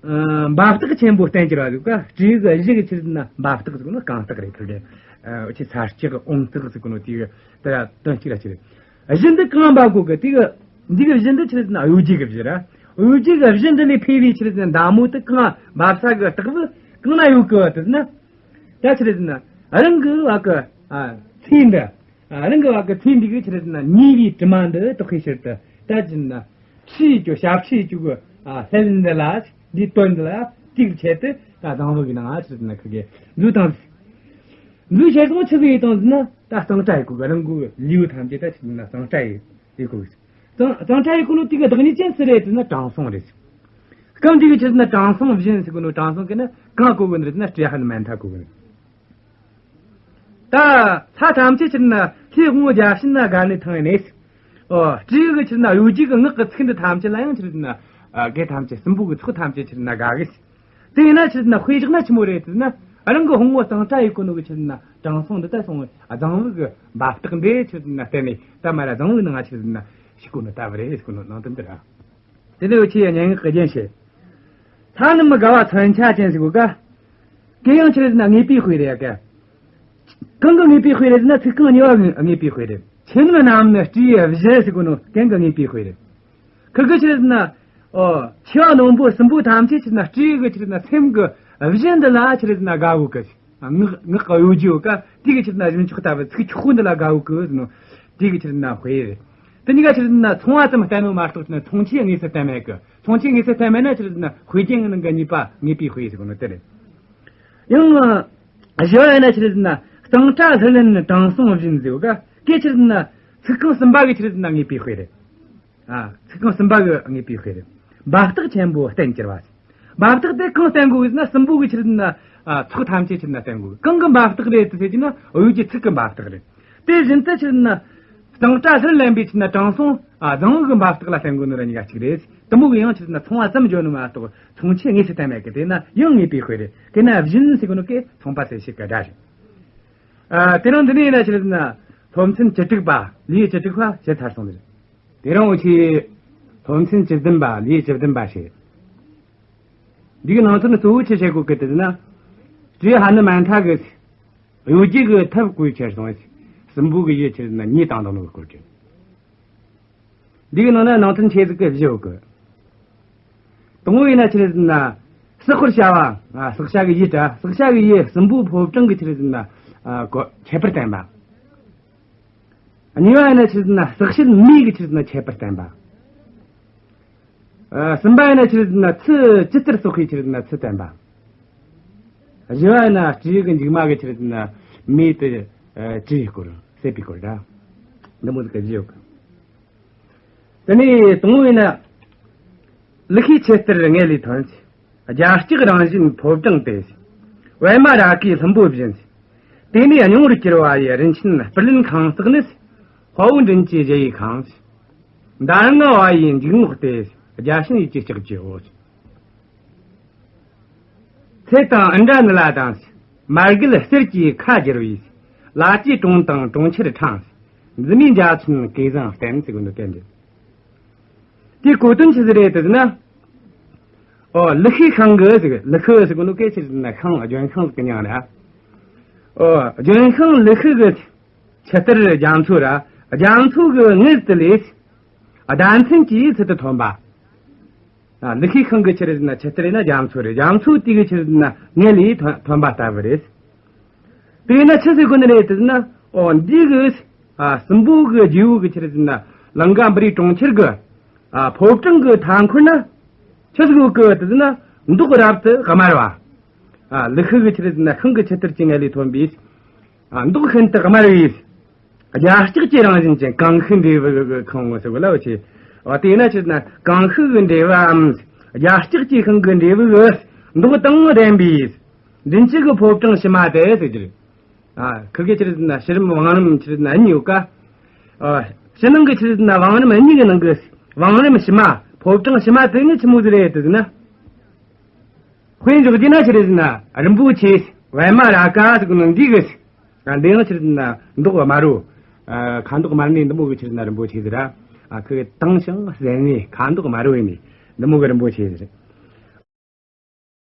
ཨ། འབབ་སྟེགས་ཆེན་པོ་བསྟན་གྱུར་བ་ཟིག་ག་སྤྲེའུ་གི་གཞུ་གི་ཆི་རེད་ན་འབབ་སྟེགས་ཟེར་གོ་ནོ་རྐང་སྟེགས་རེད། ཁིར་གི། ཨ། ཆི་ས་སྐྱི་གི་ཨོང་སྟེགས་ཟེར་གོ་ནོ་དེ་གི་དེ་ར་དོན་གཅིག་ར་ཆི་རེད། གཞུ་འདི་གང་འབབ་གོ་གི་དེ་གི། འདི་གི་གཞུ་འདི་ཆི་རེད་ན་གཡོ་སྒྱུ་གི་གཞུ་ར། གཡོ་སྒྱུ་གི་གཞུ་འདི་ལས་འཕེལ་བའི་ཆི་རེད་ན་མདའ་མོ་དེ་གང་འབབ་ས་གི་སྟེགས་བུ་གང་ན་ཡོད་གི་དེ་ན། ད་ཆི་རེད་ན་རང་གི་བ་གི། ཨ། ཚེ་འདི། ཨ། རང་གི་བ་གི་ཚེ་འདི་གི་ཆི་རེད་ན་ཉེས་པའི་དྲི་མ་འདི་དག་གི་ཕྱིར་དུ། ད་ཅི་ན། ཁྲིད་ཀྱི་ཞབས་ཁྲིད་ཀྱི་གི། ཨ། ལྷ་འདི་ལ། འདིའི་དོན་འདི་ལ་དེའི་ཆེད་དུ་ད་གཙང་བོ་གི་ནང་ང་ཆི་རེད་ན་ཁི་གེ་འཛུལ་བཏང་། འཛུལ་ཕྱིར་སོང་ཆི་ཟིག་ཡེ་བཏང་ཟེར་ན། ད་གཙང་སྦྲ་ཡེ་དགོས་གི། རང་གི་ལུས་ཐམས་ཅད་ད་ཆི་རེད་ན་གཙང་སྦྲ་ཡེ་ཡེ་དགོས་གི། གཙང་གཙང་སྦྲ་ཡེ་དགོས་ནོ་དེ་གི་བདག་ཉིད་ཅན་སུ་རེད་ཟེར་ན་དྲང་སྲོང་རེད། སྐབས་འདི་གི་ཆི་རེད་ན་དྲང་སྲོང་སྦྱིན་ཟེར་གོ་ནོ། དྲང་སྲོང་གི་ན་གང་གོ་གི་ནི་རེད་ན་སྤྲེའུ་ཧ་ནུ་མན་ཐ་གོ་གི་ནི། ད་ཚ་ཐམས་ཅད་ཆི་རེད་ན་ལྷའི་དབང་བོ་བརྒྱ་བྱིན་ན་དགའ་ནི་ཐང་ནས། ཨོ། སྤྲེའུ་གི་ཆི་རེད་ན་གཡོ་སྒྱུ་གི་ངག་གི་ཚིག་འདི་ཐམས་ཅད་ལ་ཡང་ཆི་རེད་ན། ཨ། གེ་ཐམས་ཅད་སྲིན་པོ་གི་ཚོགས་ཐམས་ཅད་ཆི་རེད་ན་དགའ་གི། དེ་ཡིན་ན་ཆི་རེད་ན་དཔེ་བཞག་ན་ཆི་མོ་རེད་ཟེར་ན། རང་གི་ཕུང་པོ་གཙང་སྦྲ་ཡེ་གོ་ནོ་གི་ཆི་རེད་ན་དྲང་སྲོང་འདི་ད་སོང་བས་གཙང་བོ་གི་འབབ་སྟེགས་འདི་ཆི་རེད་ན་བསྟན་ནས། ད་མ་ར་གཙང་བོའི་ནང་ང་ཆི་རེད་ན་ཞིག་གོ་ནོ་ལྟ་བུ་རེད་ཟེར་གོ་ནོ་ནང་དོན་འདི་ར། དེ་ནས་འུ་ཆེ་ཡ་སྙན་ངག་གི་རྒྱན་བཤད། ལྷ་རྣམས་དགའ་བ་མཚོན་ཆ་ཅན་ཟེར་གོ་ག་གེ་ཡང་ཆི་རེད་ན་ངེས་པའི་དཔེ་རེད་ཡ་ག་གང་གི་ངེས་པའི་དཔེ་རེད་ཟེར་ན་ཚིག་རྐང་གཉིས་པ་ངེས་པའི་དཔེ་རེད། མཆེ་ནག་རྣམས་ནི་སྤྲེའུའི་གཞུ་ཟེར་གོ་ནོ་གན་གི་ངེས་པའི་དཔེ་རེད། ཁིར་གི་ཆི་རེད་ན། ཨོ། མཆེ་བ་རྣོན་པོ་སྲིན་པོ་ཐམས་ཅད་ཆི་རེད་ན་སྤྲེའུ་གི་ཆི་རེད་ན་སེམས་གི་གཞུ་འདི་ལ་ཆི་རེད་ན་དགའ་བོ་གི། ངག་ངག་གི་གཡོ་སྒྱུ་ག་དེ་གི་ཆི་རེད་ན་གཞུ་མཆོག་ལྟ་བུ་ཚིག་འཁྱོག་པོ་འདི་ལ་དགའ་བོ་གི་ཟེར་ནོ། དེ་གི་ཆི་རེད་ན་དཔེ་རེད། དེ་གཉིས་ཀ་ཆི་རེད་ན་མཚུངས་པ་ཙམ་བསྟན་ནོ་མ་གཏོགས་ཆི་རེད་ན་མཚུངས་ཆོས་དངོས་སུ་བསྟན་མེད་གི། མཚུངས་ཆོས་དངོས་སུ་བསྟན་མེད་ན་ཆི་རེད་ན་དཔེ་རྒྱན་གི་ནང་གི་གཉིས་པ་ངེས་པའི་དཔེ་ཟེར་གོ་ནོ་དེ་རེད། ཡང་། བཞི་བ་ཡིན་ན་ཆི་རེད་ན་གཙང་སྦྲ་ལྷུར་ལེན་དྲང་སྲོང་སྦྱིན་ཟེར་བ་ག་གེ་ཆི་རེད་ན་ཚིག་རྐང་གསུམ་པ་གི་ཆི་རེད་ན་ངེས་པའི་དཔེ་རེད། ཨ། ཚིག་རྐང་གསུམ་པ་གི་ངེས་པའི་དཔེ་རེད། འབབ་སྟེགས་ཆེན་པོ་བསྟན་གྱུར་བ། འབབ་སྟེགས་དེ་གང་བསྟན་དགོས་ཟེར་ན་སྲིན་པོ་གི་ཆི་རེད་ན། ཨ། ཚོགས་ཐམས་ཅད་ཆི་རེད་ན་བསྟན་དགོས། གང་གི་འབབ་སྟེགས་རེད་དེ་ཟེར་གྱི་ན་གཡོ་སྒྱུ་ཚིག་གི་འབབ་སྟེགས་རེད། དེ་བཞིན་དུ་ཆི་རེད་ན། གཙང་སྦྲ་ལྷུར་ལེན་པའི་ཆི་རེད་ན་དྲང་སྲོང་། ཨ། གཙང་བོ་གི་འབབ་སྟེགས་ལ་བསྟན་དགོས་ནི་ར་གཉིས་ཀ་གཅིག་རེད། དེ་མོ་གི་ཡང་ཆི་རེད་ན་མཚུངས་པ་ཙམ་བརྗོད་ནི་མ་གཏོགས་མཚུངས་ཆོས་དངོས་སུ་བསྟན་མེད་གི། དེ་ན་ཡང་ངེས་པའི་དཔེ་རེད། དེ་ན་སྦྱིན་ཟེར་གོ་ནོ་གེ་མཚུངས་པ་གསལ་བྱེད་གི་སྒྲ་རེད། ཨ། དེ་རིང་འདི་ནས་ཡིན་ན་ཆི་རེད་ན། སློབ་ཚན་བཅུ་དྲུག་པ། ལེའུ་བཅུ་དྲུག་པ་བཤད་ཚར་སོང་ནི་རེད། དེ་རིང་འུ་ཆོས་སློབ་ཚན་བཅུ་བདུན་པ། ལེའུ་བཅུ་བདུན་པ་བཤད། འདི་གི་ནང་དོན་གཙོ་བོ་ཆི་བཤད་གོ་གི་དེ་ན། སྤྲེའུ་ཧ་ནུ་མན་ཐ་གི་གཡོ་སྒྱུ་གི་ཐབས་བཀོལ་ཁྱེར་སོང་། སྲིན་པོ་གི་གཞུ་ཆི་རེད་ན་མྱེ་བཏང་བཏང་ནོ་གི་སྐོར་གྱི། འདི་གི་ནང་ན་ནང་དོན་ཆེ་ཟིག་གི་བཞི་ཡོད་གི། དང་པོ་ཡིན་ན་ཆི་རེད་ཟེར་ན། བསྲེག་པར་བྱ་བ། ཨ། བསྲེག་བྱ་གི་ཡུལ་ད། བསྲེག་བྱ་གི་ཡུལ་སྲིན་པོ་ཕོ་བྲང་གི་ཆི་རེད་ཟེར་ན། ཨ། གོ་ཁྱད་པར་བསྟན་པ། གཉིས་པ་ཡིན་ན་ཆི་རེད་ཟེར་ན་བསྲེག་བྱེད་མེ་གི་ཆི་རེད་ཟེར་ན་ཁྱད་པར་བསྟན་པ། ཨ། གསུམ་པ་ཡིན་ན་ཆི་རེད་ཟེར་ན་ཚུལ་ཇི་ལྟར་བསྲེག་པའི་ཆི་རེད་ཟེར་ན་ཚུལ་བསྟན་པ། བཞི་བ་ཡིན་ན་སྤྲེའུ་གི་མཇུག་མ་གི་ཆི་རེད་ཟེར་ན་མེ་དེ་བཀྲུས་པའི་སྐོར། བསྲེགས་པའི་སྐོར་ད། འདི་མོ་ཟིག་གི་བཞི་ཡོད་གི། དེ་ནས་དང་པོ་ཡིན་ན། ལི་ཤིའི་ཆུ་གཏེར་ངེས་ལས་ཐོན། རྒྱ་སྐྱེགས་རང་བཞིན་ཕོ་བྲང་སྟེ། པད་མ་རཱ་གའི་ལྷུན་པོ་བཞིན། དེ་ནས་སྙིང་རུས་གྱུར་པ་ཡི་རིན་ཆེན་སྤུར་ལེན་ཁང་བརྩེགས་ནི། དཔའ་བོ་མགྲིན་བཅུའི་གཞལ་ཡས་ཁང་། མདའ་ལྔ་བ་ཡི་འཇུག་ངོགས་ཏེ། བརྒྱ་བྱིན་ཡིད་ཀྱི་ལྕགས་ཀྱུའོ། ཚེ་དང་ཨིནྡྲ་ནཱི་ལ་དང་། མར་གད་གསེར་གྱི་ཁ་སྦྱར་བའི། ལ་ལྕེ་གྲོང་དང་གྲོང་ཁྱེར་འཕྲང་། འཛིན་མའི་འཇའ་ཚོན་གོས་བཟང་བསྟན། ཟེར་གོ་ནོ་གན་འདི། དེའི་གོ་དོན་ཆི་ཟིག་རེད་ཟེར་ན། ཨོ། ལི་ཤིའི་ཤིང་གི་ཟེར། ལི་ཤི་ཟེར་གོ་ནོ་གན་ཆི་ཟེར་ན་ཤིང་། ལྗོན་ཤིང་ཟེར་གི་མྱིང་རེད། ཨོ། ལྗོན་ཤིང་ལི་ཤི་གི་ཆུ་གཏེར་རྒྱ་མཚོ་ར། རྒྱ་མཚོ་གི་ངོས་དེ་ལས་ཟླ་མཚན་གྱི་ཚུལ་དུ་ཐོན་པ། ཨ། ལི་ཤི་ཤིང་གི་ཆི་རེད་ཟེར་ན་ཆུ་གཏེར་ཡིན་ན་རྒྱ་མཚོ་རེད། རྒྱ་མཚོ་དེ་གི་ཆི་རེད་ཟེར་ན་མངལ་ལས་ཐོན་ཐོན་པ་ལྟ་བུ་རེད། དེ་ཡིན་ན་ཆི་ཟེར་དགོས་ནི་རེད་ཟེར་ན། ཨོ་འདི་གི། ཨ། སྲིན་པོ་གི་རྗེ་བོ་གི་ཆི་རེད་ཟེར་ན་ལང་ཀ་པུ་རིའི་གྲོང་ཁྱེར་གི། ཨ། ཕོ་བྲང་གི་མཐའ་འཁོར་ན་ཆི་ཟིག་ཡོད་གི་ཟེར་ན་མདོག་རབ་ཏུ་དམར་བ། ཨ། ལི་ཤི་གི་ཆི་རེད་ཟེར་ན་ཤིང་གི་ཆུ་གཏེར་གྱི་མངལ་ལས་ཐོན་པའི། ཨ། མདོག་ཤིན་ཏུ་དམར་བའི། རྒྱ་སྐྱེགས་ཀྱི་རང་བཞིན་ཅན། ཀཾ་ཤུའི་འབྲས་བུ་གི་ཁང་བ་ཟེར་བ་ལ་བྱེད། འོ་དེས་ན་ཆི་ཟེར་ན་ཀཾ་ཤུའི་འབྲས་བུའམ། རྒྱ་སྐྱེགས་ཀྱི་ཤིང་གི་འབྲས་བུ་གི་མདོག་དང་ལྡན་པའི། མགྲིན་བཅུ་གི་ཕོ་བྲང་ཕྱི་མ་དེ་ཟེར་གྱི་རེད། ཨ། ཁི་གེ་ཆི་རེད་ཟེར་ན་ཕྱི་རིམ་བང་རིམ་ཆི་རེད་ཟེར་ན་གཉིས་ཡོད་ཀ། ཨ། ཕྱི་ནང་གི་ཆི་རེད་ཟེར་ན་བང་རིམ་གཉིས་ཀྱི་ནང་གི་བང་རིམ་ཕྱི་མ། ཕོ་བྲང་ཕྱི་མ་དེ་ནི་ཆི་མོ་ཟིག་རེད་ཟེར་ན། དཔེ་འཇོག་རྒྱུ་ན་ཆི་རེད་ཟེར་ན་རིན་པོ་ཆེ། པདྨ་རཱ་ག་ཟེར་གོ་ནོ་འདི་གི། ཨ། འདི་ཡང་ཆི་རེད་ཟེར་ན་མདོག་དམར་རོ། ཨ། ཁ་མདོག་དམར་ནི་འདི་མོ་གི་ཆི་རེད་ཟེར་ན་རིན་པོ་ཆེ་ཟིག་ར། ཨ། ཁི་དྭངས་ཤིང་གསལ་ནི་ཁ་མདོག་དམར་རོ་ཡིན་ནི་འདི་མོ་གི་རིན་པོ་ཆེ་ཟིག་རེད།